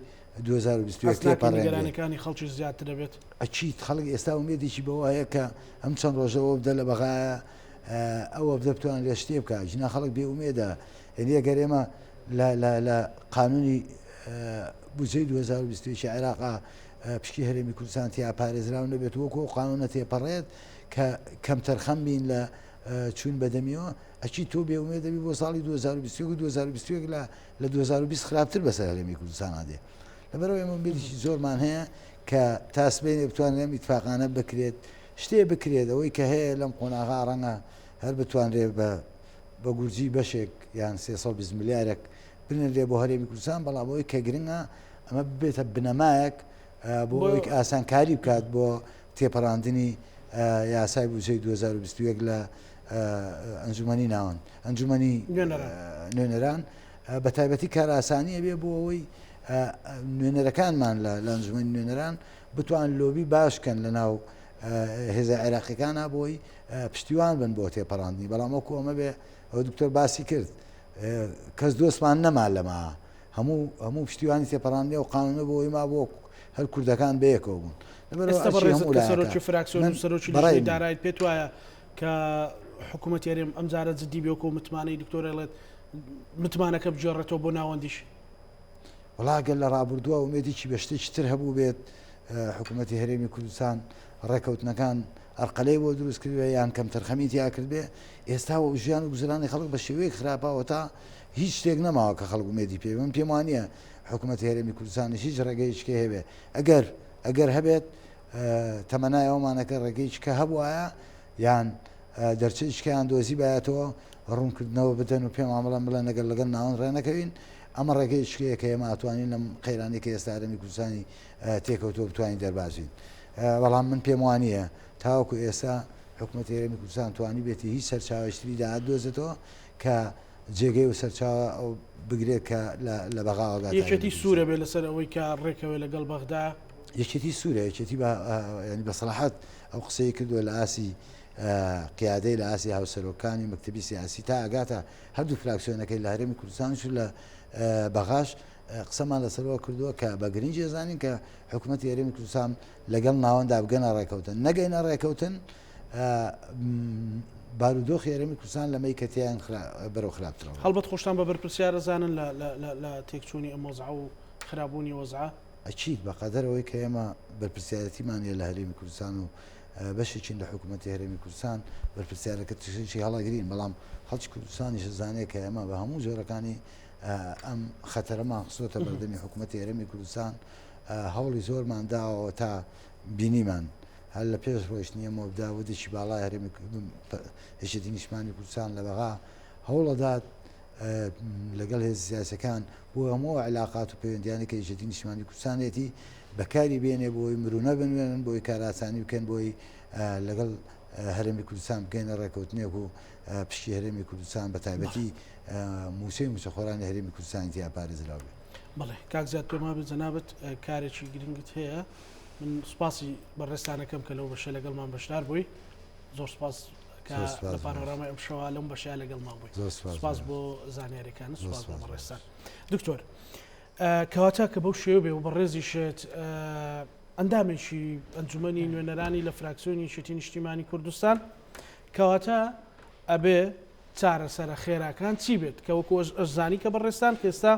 2021 تێپەڕێنرێت. نیگەرانیەکانی خەڵکیش زیاتر دەبێت. ئەکید خەڵک ئێستا ئومێدێکی بەوە هەیە کە ئەم چەند ڕۆژە وەفدە لە بەغایە ئەو وەفدە بتوانرێت شتێ بکات ژنا خەڵک بێ ئومێدە یعنی ئەگەر ئێمە لە لە لە قانونی بودجەی 2021 عێراقا پشکی هەرێمی کوردستان تیا پارێزراو نەبێت وەکو ئەو قانونە تێپەڕێت کە کەمتەرخەم بین لە چوون بەدەمیەوە ئەکی تۆ بێ ئومێد دەبی بۆ ساڵی 2021 و 2021 لە لە 2020 خراپتر بەسەر هەرێمی کوردستان دێ لەبەرەوە ئێمە ئومێدێکی زۆرمان هەیە کە تا سبەینێ بتوانرێت ئەم ئیتفاقانە بکرێت شتێ بکرێت ئەوەی کە هەیە لەم قۆناغا ڕەنگە هەر بتوانرێت بە بە گورجی بەشێک یان 320 ملیارێک بنرێ بۆ هەرێمی کوردستان بەڵام ئەوەی کە گرنگە ئەمە ببێتە بنەمایەک بۆ ئەوەی ئاسانکاری بکات بۆ تێپەڕاندنی یاسای بودجەی 2021 لە ئەنجومەنی ناوەند ئەنجومەنی نوێنەران بە تایبەتی کارئاسانیە بێ بۆ ئەوەی نوێنەرەکانمان لە ئەنجومەنی نوێنەران بتوان لۆبی باشکەن لە ناو هێزە عێراقیەکانە بۆی پشتیوان بن بۆ تێپەڕاندنی بەڵام وەکو ئەمە بێ ئەو دکتۆر باسی کرد کەس دۆستمان نەما لەما هەموو هەموو پشتیوانی تێپەڕاندنی ئەو قانونە بۆ ئەوەی مابوو هەر کوردەکان بەیەکەوە بوون لەبەرئەوە ئێستا ئەرکی بەڕێزت هەموو کە لایەکە سەرۆکی فراکسیۆن من و سەرۆکی بەڕای لیژنەی من دارایت پێت وایە کە حکوومەتی هەرێم ئەمجارە جدی بێ وەکو متمانەی دکتۆر ئەڵێت متمانەکە بگێڕێتەوە بۆ ناوەندیش؟ وەڵا گەر لە ڕابردووە ئومێدێکی بە شتێکی تر هەبوو بێت حکوومەتی هەرێمی کوردستان ڕێکەوتنەکان ئەرقەلەی بۆ دروست کردبێ یان کەمتەرخەمی تیا کردبێ ئێستا و ژیان و گوزرانی خەڵک بە شێوەیەک خراپەوە تا هیچ شتێک نەماوە کە خەڵک ئومێدی پێ من پێم وانە حکوومەتی هەرێمی کوردستانیش هیچ ڕێگەیەکی هەبێ ئەگەر ئەگەر هەبێت تەمەنای ئەومانەکە ڕێگەیەکی کە هەبوایە یان دەرچەیەکیان دۆزیبایەتەوە ڕوونکردنەوە بدەن و پێمان بڵێن بڵێن لەگەڵ لەگەڵ ناوەند ڕێنەکەوین ئەمە ڕێگەیەکیە کە ئێمە ئەتوانین لەم قەیرانی کە ئێستا هەرێمی کوردستانی تێکەوتووە بتوانین دەربازین بەڵام من پێم وانییە تاوەکو ئێستا حکوومەتی هەرێمی کوردستان توانی بێتی هیچ سەرچاوەیەکی تری داهات دۆزێتەوە کە جێگەی و سەرچاوە ئەو بگرێت کە لە بەغاوە گاتە هەرێمی یەکێتی کوردستان. سوورە بێ لەسەر ئەوەی کە ڕێکەوێ لەگەڵ بەغدا؟ یەکێتی سوورە، یەکێتی بە یانی بە سەراحەت ئەو قسەی کردووە لە ئاستی قیادەی لە ئاستی هاوسەرۆکانی مەکتەبی سیاسی تا ئەگاتە هەردوو فراکسیۆنەکەی لە هەرێمی کوردستانیش و لە بەغاش قسەمان لەسەرەوە کردووە کە بە گرنگی ئەزانین کە حکوومەتی هەرێمی کوردستان لەگەڵ ناوەندا بگەنە ڕێکەوتن نەگەینە ڕێکەوتن بارودۆخی هەرێمی کوردستان لەمەی کە تیان بەرەو خراپترەوە. هەڵبەت خۆشتان بە بەرپرسیار ئەزانن لە تێکچوونی ئەم وەزعە و خراپبوونی وەزعە؟ ئەکید بە قەدەر ئەوەی کە ئێمە بەرپرسیارەتیمان هەیە لە هەرێمی کوردستان و بەشێکین لە حکوومەتی هەرێمی کوردستان بەرپرسیارەکەتیشی هەڵەگرین بەڵام خەڵکی کوردستانیش زانێت کە ئێمە بە هەموو جۆرەکانی ئەم خەتەرەمان خستۆتە بەردەمی حکوومەتی هەرێمی کوردستان هەوڵی زۆرمان داوە تا بینیمان هەر لە پێش ڕۆیشتنی ئەم وەفدە وەفدێکی باڵای هەرێمی یەکێتی نیشتمانی کوردستان لە بەغا هەوڵەدات لەگەڵ هێزە سیاسەکان بۆ هەموو علاقات و پەیوەندیانی کە یەکێتی نیشتمانی کوردستانێتی بەکاری بێنێ بۆی مرونە بنوێنن بۆی کارئاسانی بکەن بۆی لەگەڵ هەرێمی کوردستان بگەینە ڕێکەوتنێک و پشکی هەرێمی کوردستان بە تایبەتی مووچەی مووچەخۆرانی هەرێمی کوردستانی تیا پارێزراو بێت. بەڵێ کاک زیاد پێم وابێت جەنابت کارێکی گرنگت هەیە من سوپاسی بەڕێزتانەکەم کە لەو بەشە لەگەڵمان بەشدار بووی زۆر سوپاس کە لە پانۆرامای ئەم شەوە لەم بەشە لەگەڵمان بووی سوپاس بۆ زانیاریەکان سوپاس بۆ بەڕێزتان دکتۆر کەواتە کە بەو شێوە بێ و بەڕێزیشت ئەندامێکی ئەنجومەنی نوێنەرانی لە فراکسیۆنی یەکێتی نیشتیمانی کوردستان کەواتە ئەبێ چارەسەرە خێراکان چی بێت کە وەکو ئەشزانی کە بەڕێزتان کە ئێستا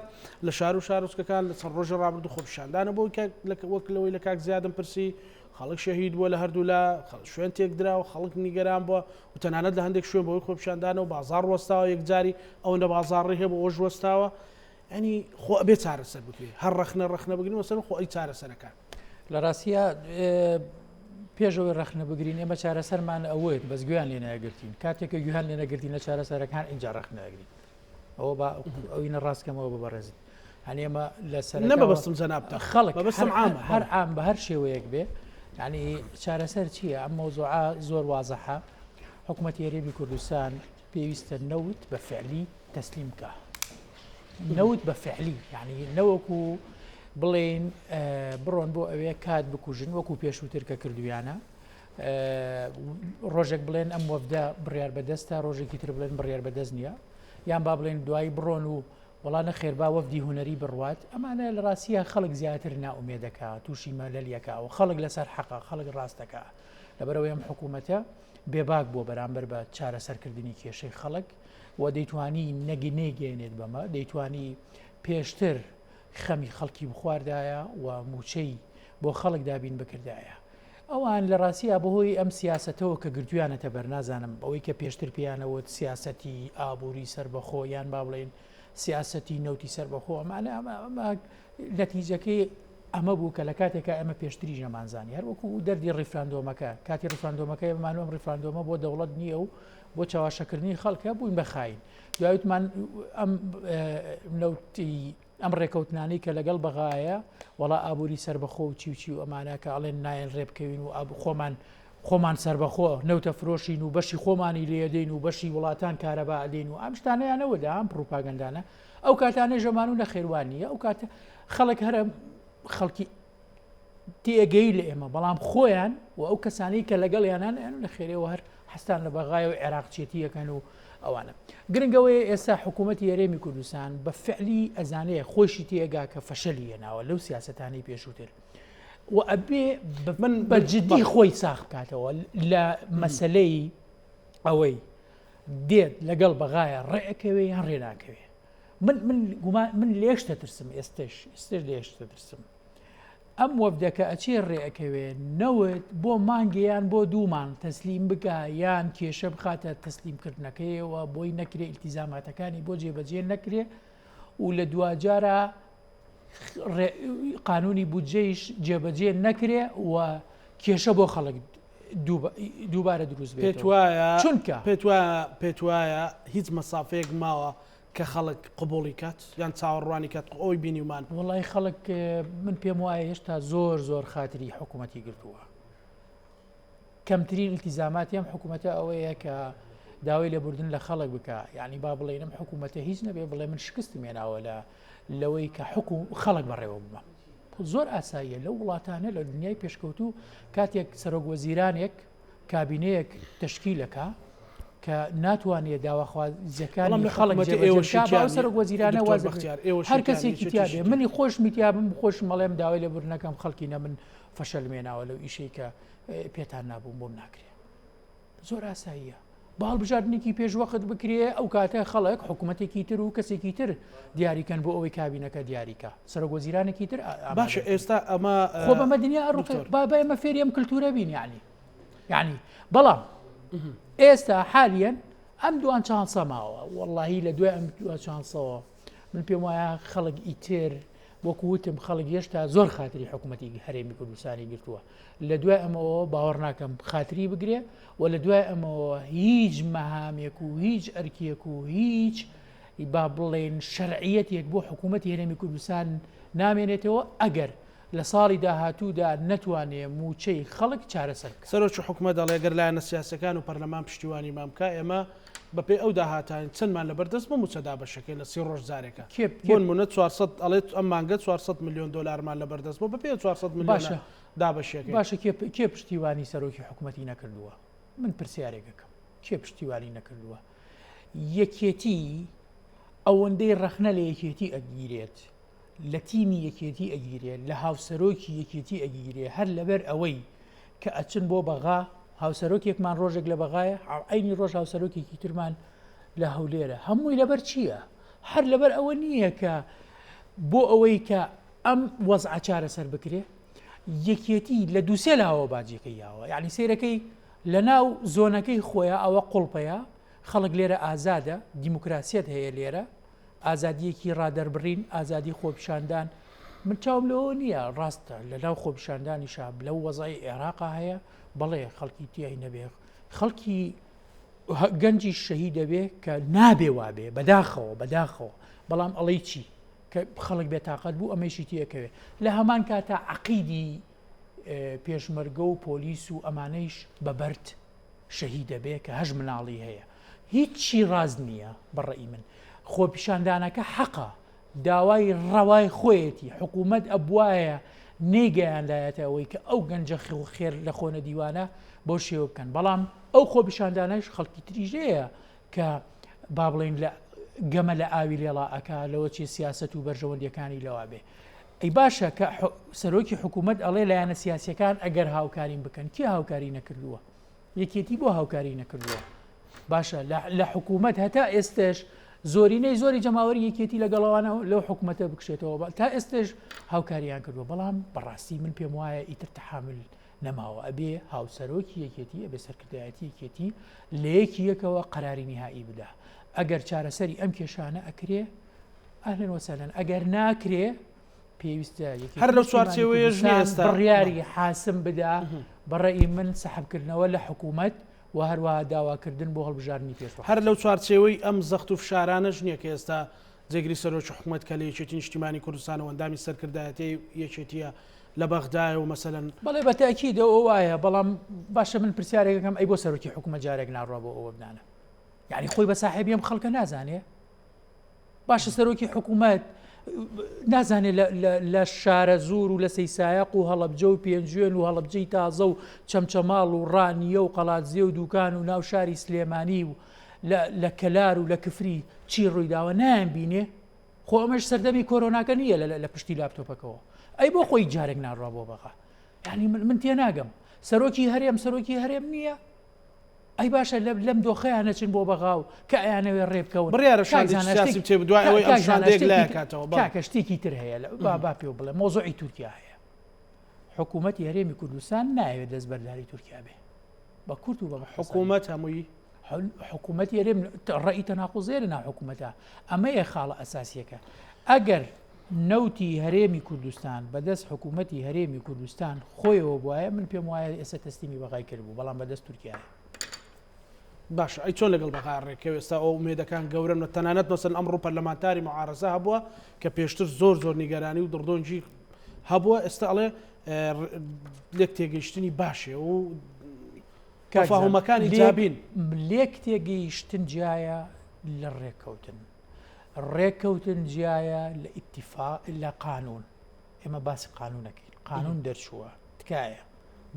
لە شار و شارۆچکەکان لە چەند ڕۆژی ڕابردوو خۆپیشاندانە بۆ وەک لەوەی لە کاک زیادم پرسی خەڵک شەهید بووە لە هەردوولا شوێن تێکدراوە خەڵک نیگەران بووە و تەنانەت لە هەندێک شوێن بەوەی خۆپیشاندانە و بازاڕ وەستاوە یەکجاری ئەوەندە بازاڕی هەبوو ئەوەش وەستاوە ینی خۆ ئەبێ چارەسەر بکرێ هەر ڕەخنە ڕەخنە بگرین وەسەر خۆ ئەی چارەسەرەکان لە ڕاستیا پێش ئەوەی ڕەخنە بگرین ئێمە چارەسەرمان ئەوەیە بەس گوێیان لێ ناگرتین کاتێک کە گوێیان لێ نەگرتین لە چارەسەرەکان ئینجا ڕەخنە ئەگرین ئەوە با ئەوی نەڕاستکەمەوە بە بەڕێزت هەنی ئێمە لە سەر نەبەستم جەنابتە خەڵک بەستم عام هەر عام بە هەر شێوەیەک بێ یعنی چارەسەر چییە ئەم مەوزوعە زۆر وازەحە حکوومەتی هەرێمی کوردستان پێویستە نەوت بە فعلی تەسلیم بکە نەوت بە فعلی یعنی نەوەکو بڵێین بڕۆن بۆ ئەوێ کات بکوژن وەکو پێشووتر کە کردویانە. ڕۆژێک بڵێن ئەم وەفدە بڕیار بەدەستە ڕۆژێکی تر بڵێن بڕیار بەدەست نییە یان با بڵێن دوایی بڕۆن و وەڵا نەخێر با وەفدی هونەری بڕوات ئەمانە لە ڕاستیە خەڵک زیاتر نائومێدەکە تووشی مەلەلیەکە و خەڵک لەسەر حەقە خەڵک ڕاستەکە لەبەرەوەی ئەم حکوومەتە بێباک بووە بەرامبەر بە چارەسەرکردنی کێشەی خەڵک و دەیتوانی نەگی نەیگەێنێت بەمە دەیتوانی پێشتر خەمی خەڵکی بخواردایە و موچەی بۆ خەڵک دابین بکردایە. ئەوان لە ڕاستیا بەهۆی ئەم سیاسەتەوە کە گرتویانەتە بەر نازانم ئەوەی کە پێشتر پێیانەوت سیاسەتی ئابووری سەربەخۆ یان با بڵێین سیاسەتی نەوتی سەربەخۆ ئەمانە ئەمە نەتیجەکەی ئەمە بوو کە لە کاتێکا ئێمە پێشتریش نەمانزانی هەر وەکو دەردی ڕیفراندۆمەکە کاتی ڕیفراندۆمەکە ئێمەمان ئەم ڕیفراندۆمە بۆ دەوڵەت نییە و بۆ چاواشەکردنی خەڵکە بووین بە خاین دوایتمان ئەم نەوتی ئەم ڕێکەوتنانەی کە لەگەڵ بەغایە وەڵا ئابووری سەربەخۆ و چی و چی و ئەمانە کە ئەڵێن نایەن ڕێبکەوین و ئاب خۆمان خۆمان سەربەخۆ نەوتە فرۆشین و بەشی خۆمانی لێدەین و بەشی وڵاتان کارەبا ئەدەین و ئەم شتانەیانەوەدا ئەم پڕوپاگەندانە ئەو کاتانەی ژەمان و نەخێروان نییە ئەو کاتە خەڵک هەرە خەڵکی تێگەی لە ئێمە بەڵام خۆیان و ئەو کەسانی کە لەگەڵیانان ئەن لە خێرەوە هەر حستان لە بەغایە و عێراقچێتیەکەن و ئەوانە گرنگەوەی ئێستا حکوومەتی هەرێمی کوردستان بە فعلی ئەزانەیە خۆشی تێگا کە فەشەلی هێناوە لەو سیاستانەی پێشووتر و ئەبێ من بە جدی خۆی ساخ بکاتەوە لە مەسلەی ئەوەی دێت لەگەڵ بەغایە ڕێئەکەوێ یان ڕێ ناکەوێ من من گومان من لێش دەترسم ئێستش ئێستش لێش دەترسم ئەم وەفدەکە ئەچێ ڕێئەکەوێ نەوت بۆ مانگێ یان بۆ دوومان تەسلیم بکە یان کێشە بخاتە تەسلیمکردنەکەیەوە بۆی نەکرێ ئیلتیزاماتەکانی بۆ جێبەجێ نەکرێ و لە دواجارە قانونی بودجەیش جێبەجێ نەکرێ و کێشە بۆ خەڵک دووبارە دروست بێت وایە چونکە پێت وایە پێت وایە هیچ مەسافەیەک ماوە کە خەڵک قبوڵی کات یان چاوەڕوانی کات ئەوی بینیمان وڵی خەڵک من پێم وایە هێشتا زۆر زۆر خاتری حکوومەتی گرتووە کەمترین التیزاماتی ئەم حکوومەتە ئەوەیە کە داوای لێبوردن لە خەڵک بکە یعنی با بڵێنم حکوومەتە هیچ نەبێ بڵێ من شکستم هێناوە لە لەوەی کە حکوم خەڵک بەڕێوە بمە زۆر ئاساییە لەو وڵاتانە لە دنیای پێشکەوتوو کاتێک سەرۆک وەزیرانێک کابینەیەک تشکیلەکە کە ناتوانێت داواخوازیەکانی خەڵک ئێوە سەرۆک وەزیرانە واز هەر کەسێکی تیا بێ منی خۆش میتیابم خۆشم مەڵێم داوای لێبوردنەکەم خەڵکی نە من فەشەل مێناوە لەو ئیشەی کە پێتان نابووم بۆم ناکرێ زۆر ئاساییە با هەڵبژاردنێکی پێشوەخت بکرێ ئەو کاتە خەڵک حکوومەتێکی تر و کەسێکی تر دیاریکەن بۆ ئەوەی کابینەکە دیاریکە سەرۆک وەزیرانێکی تر باشە ئێستا ئەمە خۆ بەمە دنیا ئەڕوخێ با با ئێمە فێری ئەم کللتورە بین یعنی یعنی بەڵام ئێستا حالیەن ئەم دوان چانسە ماوە واللهی لە دوای ئەم دوان چانسەوە من پێم وایە خەڵک ئیتر وەکو وتم خەڵک هێشتا زۆر خاتری حکوومەتی هەرێمی کوردستانی گرتووە لە دوای ئەمەوە باوەڕ ناکەم خاتری بگرێ و لە دوای ئەمەوە هیچ مەهامێک و هیچ ئەرکێک و هیچ با بڵێن شەرعیەتێک بۆ حکوومەتی هەرێمی کوردستان نامێنێتەوە ئەگەر لە ساڵی داهاتوودا نەتوانێ مووچەی خەڵک چارەسەر بکات. سەرۆکی حکومەت دەڵێ گەر لایەنە سیاسیەکان و پەرلەمان پشتیوانیمان بکا ئێمە بەپێی ئەو داهاتانەی چەندمان لەبەر دەست بوو مووچە دابەشەکەین لە 30 ڕۆژ جارێکە کێ بۆ نموونە 400 ئەڵێت ئەم مانگە 400 ملیۆن دۆلارمان لەبەر دەست بوو بەپێی 400 ملیۆنە باشە دابەشیەکەین. باشە کێ کێ پشتیوانی سەرۆکی حکومەتی نەکردووە؟ من پرسیارێک ئەکەم کێ پشتیوانی نەکردووە؟ یەکێتی ئەوەندەی ڕەخنە لە یەکێتی ئەگیرێت لە تیمی یەکێتی ئەگیرێ، لە هاوسەرۆکی یەکێتی ئەگیرێ، هەر لەبەر ئەوەی کە ئەچن بۆ بەغا، هاوسەرۆکێکمان ڕۆژێک لە بەغایە، عەینی ڕۆژ هاوسەرۆکێکی ترمان لە هەولێرە، هەمووی لەبەر چییە؟ هەر لەبەر ئەوە نییە کە بۆ ئەوەی کە ئەم وەزعە چارەسەر بکرێ، یەکێتی لە دووسێ لاوە باجەکەی یاوە، یعنی سەیرەکەی لە ناو زۆنەکەی خۆیان ئەوە قوڵپەیە، خەڵک لێرە ئازادە، دیموکراسیەت هەیە لێرە، ئازادییەکی ڕادەربڕین، ئازادی خۆپیشاندان، من چاوم لەوە نییە، ڕاستە لەناو خۆپیشاندانیشا لەو وەزعی عێراقا هەیە، بەڵێ خەڵکی تیای نەبێ، خەڵکی گەنجی شەهید دەبێ کە نابێ وابێ، بەداخەوە بەداخەوە، بەڵام ئەڵێی چی کە خەڵک بێتاقەت بوو ئەمەیشی تێکەوێ، لە هەمان کاتا عەقیدی پێشمەرگە و پۆلیس و ئەمانەیش بە بەرد شەهید دەبێ کە هەش مناڵی هەیە هیچی ڕاست نییە بە ڕەئی من خۆپیشاندانەکە حەقە داوای ڕەوای خۆیەتی حکوومەت ئەبوایە نەیگەیاندایەتە ئەوەی کە ئەو گەنجە خێر لە خۆنە دیوانە بەو شێوە بکەن بەڵام ئەو خۆپیشاندانەش خەڵکی تریش هەیە کە با بڵێین لە گەمە لە ئاوی لێڵا ئەکا لەوە چێ سیاسەت و بەرژەوەندیەکانی لەوا بێ ئەی باشە کە سەرۆکی حکوومەت ئەڵێ لایەنە سیاسەکان ئەگەر هاوکاریم بکەن کێ هاوکاری نەکردووە یەکێتی بۆ هاوکاری نەکردووە باشە لە حکوومەت هەتا ئێستش زۆرینەی زۆری جەماوەری یەکێتی لەگەڵەوانە لەو حکوومەتە بکشێتەوە تا ئێستش هاوکاریان کردووە بەڵام بەڕاستی من پێم وایە ئیتر تحامل نەماوە ئەبێ هاوسەرۆکی یەکێتی ئەبێ سەرکردایەتی یەکێتی لە یەکی یەکەوە قەراری نیهایی بدا ئەگەر چارەسەری ئەم کێشانە ئەکرێ ئەهلەن وەسەلەن ئەگەر ناکرێ پێویستە یەکێتی هەر لەو نیشتیمانی چوارچێوەیەش نییە کوردستان ئێستا بڕیاری حاسم بدا بە ڕەئی من سەحبکردنەوە لە حکوومەت و هەروەها داواکردن بۆ هەڵبژاردنی پێشوەخت. هەر لەو چوارچێوەی ئەم زەخت و فشارانەش نییە کە ئێستا جێگری سەرۆکی حکومەت کە لە یەکێتی نیشتیمانی کوردستان و ئەندامی سەرکردایەتیی یەکێتییە لە بەغدایە و مەسەلەن. بەڵێ بە تەئکید ئەوە وایە، بەڵام باشە من پرسیارێک ئەکەم ئەی بۆ سەرۆکی حکومەت جارێک ناڕوا بۆ ئەوە بدانە؟ یانی خۆی بە ساحێبی ئەم خەڵکە نازانێ؟ باشە سەرۆکی حکوومەت نازانێت لە شارە زۆر و لە سەیسایەق و هەڵەبجە و پێنجوێن و هەڵەبجەی تازە و چەمچەماڵ و ڕانیە و قەڵادزێ و دوکان و ناو شاری سلێمانی و لە کەلار و لە کفری چی ڕوویداوە نایان بینێ؟ خۆ ئەمەش سەردەمی کۆرۆناکە نییە لە پشتی لاپتۆپەکەوە ئەی بۆ خۆی جارێک ناڕوا بۆ بەغا یعنی من من تێناگەم سەرۆکی هەرێم سەرۆکی هەرێم نییە ئەی باشە لە لەم دۆخەیان نەچن بۆ بەغا و کە ئەیانەوێ ڕێ بکەون بڕیارە شاندێکی بچێ دوای ئەوەی ئەم شاندێک لایکاتەوە کاکە شتێکی تر هەیە با با پێ بڵێ مۆزۆعی تورکیا هەیە حکوومەتی هەرێمی کوردستان ناوێت دەستبەرداری تورکیا بێ بە کورت و بە حکوومەت هەمووی حکوومەتی هەرێم ڕێی تەناقوزێ لە ناو حکوومەتە ئەمەیە خاڵە ئەساسیەکە ئەگەر نەوتی هەرێمی کوردستان بەدەست حکوومەتی هەرێمی کوردستان خۆیەوە بواە من پێم وایە ئێستا تەسلیمی بەغای کردبوو بەڵام بەدەست تورکیایە باشە ئەی چۆن لەگەڵ بەغا ڕێکەوێ ئێستا ئەو ئومێدەکان گەورەن و تەنانەت مەسەن ئەمڕۆ پەرلەمانتاری معارەزە هەبووە کە پێشتر زۆر زۆر نیگەرانی و دڕدۆنگی هەبووە ئێستا ئەڵێ لێک تێگەیشتنی باشێ و تەفاهومەکانی جابین. لێک تێگەیشتن جیایە لە ڕێککەوتن. ڕێککەوتن جیایە لە ئیتیفاق لە قانون. ئێمە باسی قانونەکەین. قانون دەرچووە. تکایە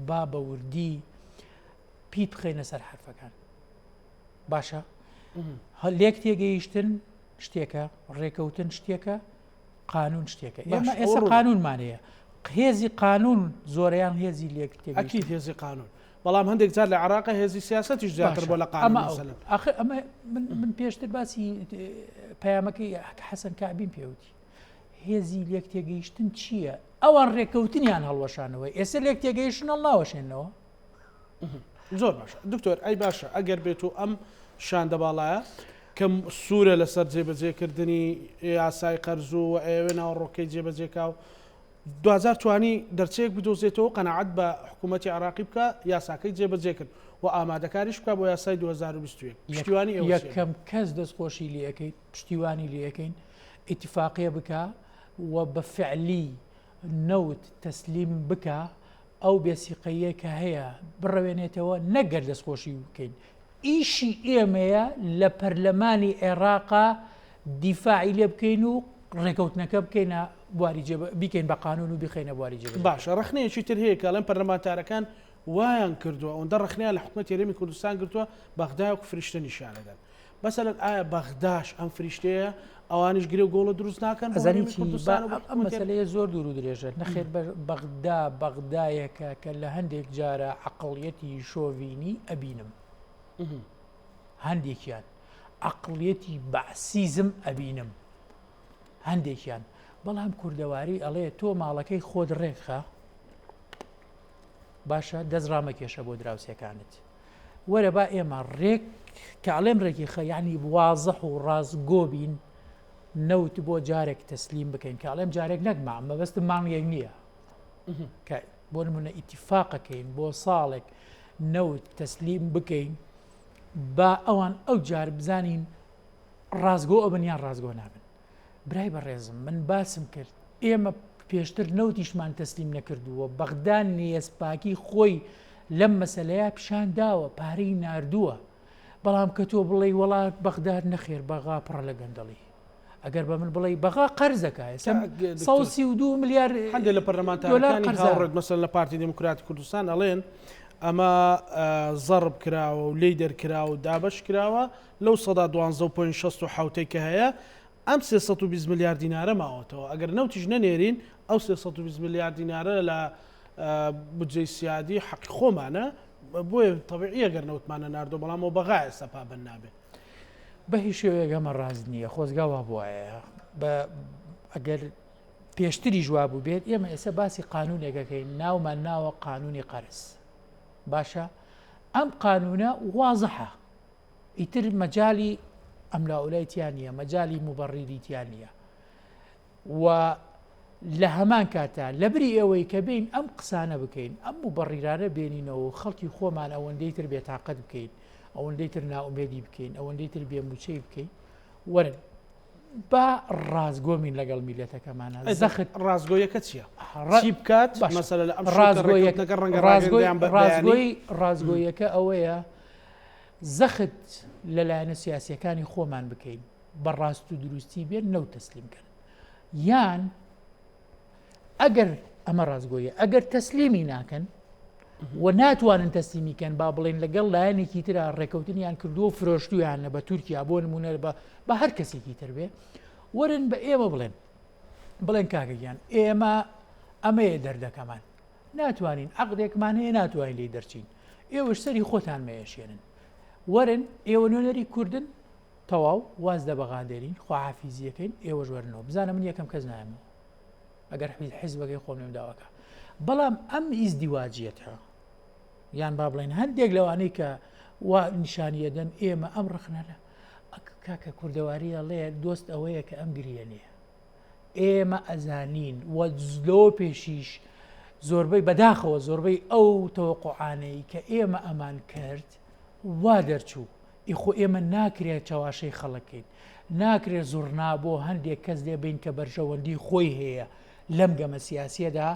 با بە وردی پیت بخەینە سەر حرفەکان. باشە لێک تێگەیشتن شتێکە، ڕێکەوتن شتێکە، قانون شتێکە ئێمە ئێستا قانونمان هەیە هێزی قانون زۆریان هێزی لێک ئەکید هێزی قانون بەڵام هەندێک جار لە عراق هێزی سیاسەتیش زیاتر بۆ لە قانون ئەخر ئەمە من پێشتر باسی پەیامەکەی حەسەن کابیم پێوتی هێزی لێک تێگەیشتن چییە؟ ئەوان ڕێککەوتنیان هەڵوەشانەوە ئێستا لێک تێگەیشتن هەڵناوەشێنەوە زۆر باشە دکتۆر ئەی باشە ئەگەر بێت و ئەم شاندە باڵایە کە سوورە لەسەر جێبەجێکردنی یاسای قەرز و ئەیەوێ ناوەڕۆکەی جێبەجێکا و دواجار توانی دەرچەیەک بدۆزێتەوە قەناعەت بە حکوومەتی عراقی بکە یاساکەی جێبەجێ کرد و ئامادەکاریش بکە بۆ یاسای 2021 پشتیوانی ئێوە چییە؟ یەکەم کەس دەستخۆشی لێ ئەکەین پشتیوانی لێ ئەکەین ئیتیفاقیە بکا و بە فعلی نەوت تەسلیم بکا ئەو بێسیقەییە کە هەیە بڕەوێنێتەوە نەک گەر دەستخۆشی بکەین ئیشی ئێمەیە لە پەرلەمانی عێراقا دیفاعی لێ بکەین و ڕێکەوتنەکە بکەینە بواری جێ بیکەین بە قانون و بیخەینە بواری جێ باشە ڕخنەیەکی تر هەیە کە ئەڵێن پەرلەمانتارەکان وایان کردووە ئەوەندە ڕخنیان لە حکومەتی هەرێمی کوردستان گرتووە بەغدا وەک فریشتە نیشانەدەن مەسەلەن ئایا بەغداش ئەم فریشتەیە ئەوانیش گرێ و گۆڵە دروست ناکەن بۆ ئەزانی هەرێمی چی با کوردستان و بۆ ئەم حکومەتی هەرێم؟ مەسەلەیە زۆر دوور و درێژە نەخێر بە بەغدا بەغدایەکە کە لە هەندێک جارە عەقڵیەتی شۆڤینی ئەبینم هەندێکیان عەقڵیەتی بەعسیزم ئەبینم هەندێکیان بەڵام کوردەواری ئەڵێ تۆ ماڵەکەی خۆت ڕێکخە باشە دەست ڕامەکێشە بۆ دراوسێکانت وەرە با ئێمە ڕێک کە ئەڵێم ڕێکی خە یعنی وازح و ڕاستگۆ بین نەوت بۆ جارێک تەسلیم بکەین کە ئەڵێم جارێک نەک مام مەبەستم مانگێک نییە کە بۆ نمونە ئیتیفاقەکەین بۆ ساڵێک نەوت تەسلیم بکەین با ئەوان ئەو جار بزانین ڕاستگۆ ئەبن یان ڕاستگۆ نابن برای بەڕێزم من باسم کرد ئێمە پێشتر نەوتیشمان تەسلیم نەکردووە بەغدا نیەزپاکی خۆی لەم مەسەلەیە پیشان داوە پارەی ناردووە بەڵام کە تۆ بڵێی وەڵا بەغداد نەخێر بەغا پڕە لە گەندەڵی ئەگەر بە من بڵێی بەغا قەرزەکە ئێستا 132 ملیار هەندێک لە پەرلەمانتارەکانی هاوڕێت مەسەلەن لە پارتی دیموکراتی کوردستان ئەڵێن. ئەمە زەڕب کراوە و لێی دەرکراوە و دابەش کراوە لەو 12.67 کە هەیە ئەم 320 ملیار دینارە ماوەتەوە ئەگەر نەوتیش نەنێرین ئەو 320 ملیار دینارە لە بودجەی سیادی حەقی خۆمانە بۆیە تەبیعیە گەر نەوتمان نەناردووە بەڵام ئەو بەغا ئێستا پابەند نابێت. بە هیچ شێوەیەک ئەمە ڕاست نییە خۆزگا وا بوایە بە ئەگەر پێشتریش وا بوو بێت ئێمە ئێستا باسی قانونێکەکەین ناومان ناوە قانونی قەرز باشە ئەم قانونە وازحە ئیتر مەجای ئەملاولای تیا نییە مەجای مبەڕیری تیا نییە و لە هەمان کاتا لەبری ئەوەی کە بێین ئەم قسانە بکەین، ئەم موبەڕیرانە بێنینەوە و خەڵکی خۆمان ئەوەندەی تر بێتاقەت بکەین، ئەوەندەی تر نائومێدی بکەین، ئەوەندەی تر بێ مووچەی بکەین، وەرن با ڕاستگۆمین لەگەڵ میللەتەکەمانا، زەخت. ڕاستگۆیەکە چییە؟ چی بکات؟ مەسەلە لە ئەم ڕاستگۆیەکە ڕەنگە ڕاستگۆیان بە ڕاستگۆی ڕاستگۆیەکە ئەوەیە زەخت لە لایەنە سیاسییەکانی خۆمان بکەین بە ڕاست و دروستی بێن نەوت تەسلیم کەن. یان ئەگەر ئەمە ڕاستگۆیە ئەگەر تەسلیمی ناکەن و ناتوانن تەسلیمی کەن با بڵێن لەگەڵ لایەنێکی ترا ڕێکەوتنیان کردووە و فرۆشتویانە بە تورکیا بۆ نمونە بە بە هەر کەسێکی تر بێ وەرن بە ئێمە بڵێن بڵێن کاکەگیان ئێمە ئەمەیە دەردەکەمان ناتوانین عقدێکمان هەیە ناتوانین لی دەرچین ئێوەش سەری خۆتان مەیەشێنن وەرن ئێوە نوێنەری کوردن تەواو واز لە بەغا دێنین خواحافیزیەکەین ئێوەش وەرنەوە بزانە من یەکەم کەس نایەمەوە ئەگەر حیزبەکەی خۆم لێم داواکە بەڵام ئەم ئیزدیواجیەتە یان با بڵێن هەندێک لەوانەی کە وا نیشانیەدەن ئێمە ئەم ڕخنە لە کاکە کوردەواری ئەڵێ دۆست ئەوەیە کە ئەم گریەنەیە ئێمە ئەزانین و لەوە پێشیش زۆربەی بەداخەوە زۆربەی ئەو تەوەقعانەی کە ئێمە ئەمان کرد وا دەرچوو ئی خۆ ئێمە ناکرێت چەواشەی خەڵک کەین، ناکرێت زوڕنا بۆ هەندێک کەس لێ بەین کە بەرژەوەندی خۆی هەیە لەم گەمە سیاسیەدا،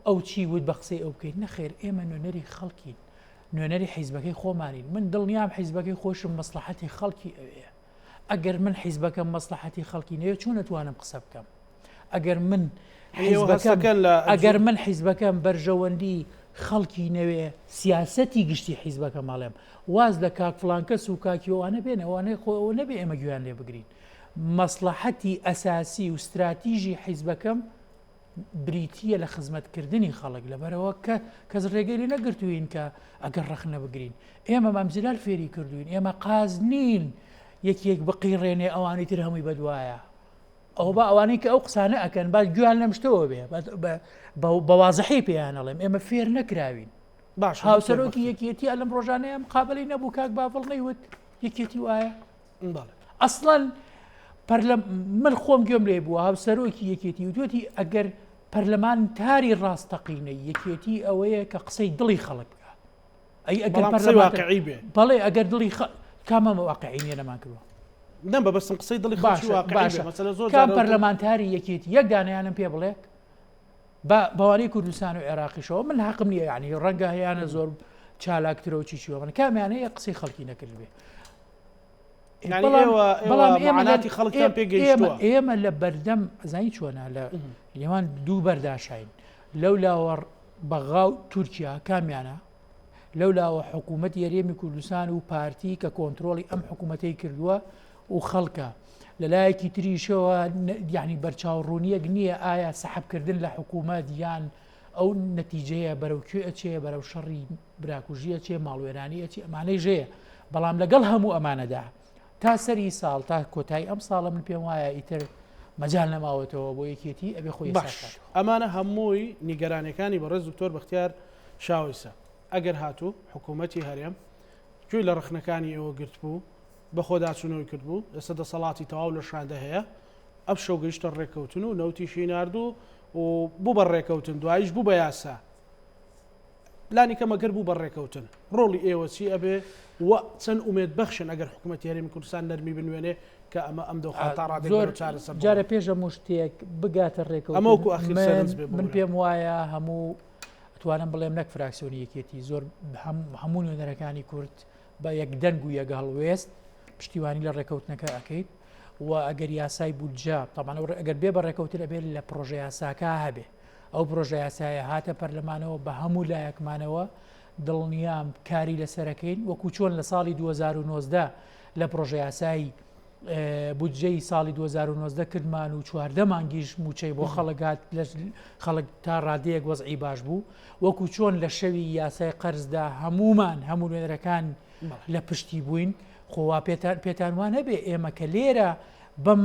ئەو چی وت بە قسەی ئەو بکەین، نەخێر ئێمە نوێنەری خەڵکین، نوێنەری حیزبەکەی خۆمانین، من دڵنیام حیزبەکەی خۆشم مەسڵەحەتی خەڵکی ئەوێ، ئەگەر من حیزبەکەم مەسڵەحەتی خەڵکی نەوێ چۆن ئەتوانم قسە بکەم؟ ئەگەر من حیزبەکەم ئەگەر من حیزبەکەم بەرژەوەندی خەڵکی نەوێ سیاسەتی گشتی حیزبەکەم ئەڵێم واز لە کاک فڵان کەس و کاکی ئەوانە بێنە ئەوانەی خۆ ئەوە نەبێ ئێمە گوێیان لێ بگرین مەسڵەحەتی ئەساسی و ستراتیژی حیزبەکەم بریتییە لە خزمەتکردنی خەڵک لەبەرەوە کە کەس ڕێگەی لێ نەگرتوین کە ئەگەر ڕەخنە بگرین ئێمە مام جلال فێری کردوین ئێمە قاز نین یەکێک بقیڕێنێ ئەوانی تر هەمووی بەدوایە ئەوە با ئەوانەی کە ئەو قسانە ئەکەن با گوێیان لەم شتەوە بێ بە وازحی پێیان ئەڵێم ئێمە فێر نەکراوین باش هاوسەرۆکی یەکێتی لەم ڕۆژانەیە مقابلەی نەبوو کاک باڤڵ نەیوت یەکێتی وایە ئەسڵەن پەرلەم من خۆم گوێم لێ بووە هاوسەرۆکی یەکێتی وتوێتی ئەگەر پەرلەمانتاری ڕاستەقینەی یەکێتی ئەوەیە کە قسەی دڵی خەڵک بکە ئەی ئەگەر واقعی بێ بەڵێ ئەگەر دڵی کامە واقعی نیە نەمان کردووە نەم بەبەستم قسەی دڵی خەڵکی واقعی بێ مەسەلە زۆر کام پەرلەمانتاری یەکێتی یەک دانەیانم پێ بڵێ بە بەوانەی کوردستان و عێراقیشەوە من حەقم نییە یعنی ڕەنگە هەیانە زۆر چالاکترە و چی چیوە من کامیان هەیە قسەی خەڵکی نەکرد بێ بەڵام ئێمەلاتی خەڵکیان پێگەیشتووە ئێمە لە بەردەم زانی چۆنا لە نێوان دوو بەرداشین لەو لاوە بەغا و تورکیا کامیانە لەو لاوە حکوومەتی هەرێمی کوردستان و پارتی کە کۆنتترۆڵی ئەم حکوومەتەی کردووە و خەڵکە لەلایەکی تریشەوە یعنی بەرچاوڕوونیەک نییە ئایا سەحبکردن لە حکوومەت یان ئەو نەتیجەیە بەرەو کوێ ئەچێ بەرەو شەڕی براکوژی ئەچێ ماڵوێرانی ئەچێ ئەمانەی ژەیە بەڵام لەگەڵ هەموو ئەمانەدا تا سەری ساڵ تا کۆتایی ئەم ساڵە من پێم وایە ئیتر مەجال نەماوەتەوە بۆ یەکێتی ئەبێ خۆی باش ئەمانە هەمووی نیگەرانەکانی بەڕێز دکتۆر بەختیار شاوەیسە ئەگەر هاتوو حکوومەتی هەرێم گوێی لە ڕەخنەکانی ئێوە گرتبوو، بەخۆداچوونەوەی کردبوو، ئێستا دەسەڵاتی تەواو لە شاندە هەیە، ئەمشەو گەیشتە ڕێککەوتن و نەوتیشی نارد و و بوو بە ڕێککەوتن، دواییش بوو بە یاسا. لانی کەم ئەگەر بوو بە ڕێککەوتن، ڕۆڵی ئێوە چی ئەبێ و چەند ئومێدبەخشن ئەگەر حکوومەتی هەرێمی کوردستان نەرمی بنوێنێ کە ئەمە ئەم دۆخە تا ڕادەیەک زۆر بەرەو چارەسەر بڕوا؟ جارێ پێش هەموو شتێک بگاتە ڕێککەوتن، ئەمە وەکوو ئاخیر من سەرنج بێ من ببورە. پێم وایە هەموو ئەتوانم بڵێم نەک فراکسیۆنی یەکێتی زۆر هەموو نوێنەرەکانی کورد بە یەک دەنگ و یەک هەڵوێست پشتیوانی لە ڕێکەوتنەکە ئەکەیت و ئەگەر یاسای بودجە تەمان ئەگەر بێ بە ڕێکەوتن ئەبێت لە پرۆژە یاساکە هەبێ ئەو پرۆژە یاسایە هاتە پەرلەمانەوە بە هەموو لایەکمانەوە. دڵنیام کاری لەسەرەکەین وەکو چۆن لە ساڵی 2019 لە پرۆژەیاسای بودجەی ساڵی 2019 کردمان و 14 مانگیش موچەی بۆ خەڵک هات لە خەڵک تا ڕادەیەک وەزعی باش بوو وەکو چۆن لە شەوی یاسای قەرزدا هەمومان هەموو نوێنەرەکان لە پشتی بووین خۆ وا پێتان پێتان وا نەبێ ئێمە کە لێرە بەم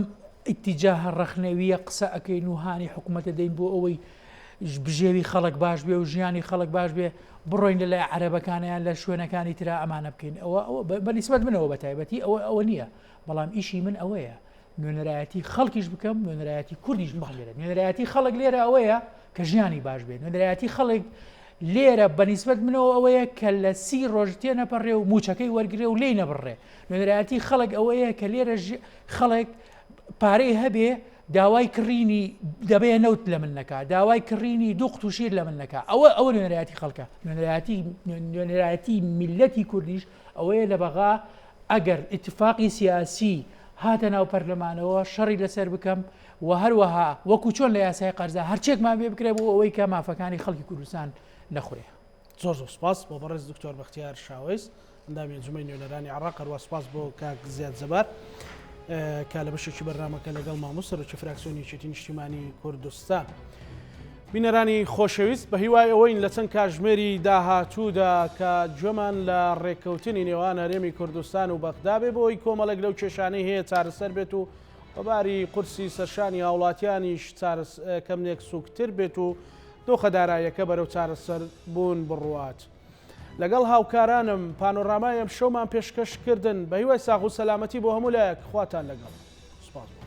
ئیتیجاهە ڕەخنەویە قسە ئەکەین و هانی حکوومەتە دەین بۆ ئەوەی بژێوی خەڵک باش بێ و ژیانی خەڵک باش بێ بڕۆین لە لای عەرەبەکانیان لە شوێنەکانی ترا ئەمانە بکەین ئەوە ئەوە بە نیسبەت منەوە بە تایبەتی ئەوە ئەوە نییە بەڵام ئیشی من ئەوەیە نوێنەرایەتی خەڵکیش بکەم نوێنەرایەتی کوردیش بکەم لێرە نوێنەرایەتی خەڵک لێرە ئەوەیە کە ژیانی باش بێت نوێنەرایەتی خەڵک لێرە بەنیسبەت منەوە ئەوەیە کە لە سی ڕۆژ تێنەپەڕێ و موچەکەی وەرگێ و لێی نەبڕێ نوێنەرایەتی خەڵک ئەوەیە کە لێرە خەڵک پارەی هەبێ داوای کڕینی دەبێ نەوت لە من نەکا داوای کڕینی دوو قوتو شیر لە من نەکا ئەوە ئەوە نوێنەرایەتی خەڵکە نوێنەرایەتی نوێنەرایەتی میلەتی کوردیش ئەوەیە لە بەغا ئەگەر ئیتفاقی سیاسی هاتە ناو پەرلەمانەوە شەڕی لەسەر بکەم و هەروەها وەکو چۆن لە یاسای قەرزا هەرچێکمان بێ بکرێ بۆ ئەوەی کە مافەکانی خەڵکی کوردستان نەخورێ. زۆر زۆر سپاس بۆ بەڕێز دکتۆر بەختیار شاوەیس ئەندامی ئەنجومەنی نوێنەرانی عێراق هەروە سپاس بۆ کاک زیاد زەبار کە لە بەشێکی بەرنامەکە لەگەڵ مامۆ سەرۆکی فراکسیۆنی یەکێتی نیشتیمانی کوردستان. بینەرانی خۆشەویست بە هیوای ئەوەین لە چەند کاژمێری داهاتوودا کە گوێمان لە ڕێککەوتنی نێوان هەرێمی کوردستان و بەغدا بێ بۆی کۆمەڵێک لەو کێشانەی هەیە چارەسەر بێت و بەباری قورسی سەرشانی هاوڵاتیانیش کەمێک سوکتر بێت و دۆخە داراییەکە بەرەو چارەسەر بوون بڕوات. لەگەڵ هاوکارانم پانۆرامای ئەمشەومان پێشکەش کردن بە هیوای ساغ و سەلامەتی بۆ هەموو لایەک خواتان لەگەڵ. سوپاس بۆ.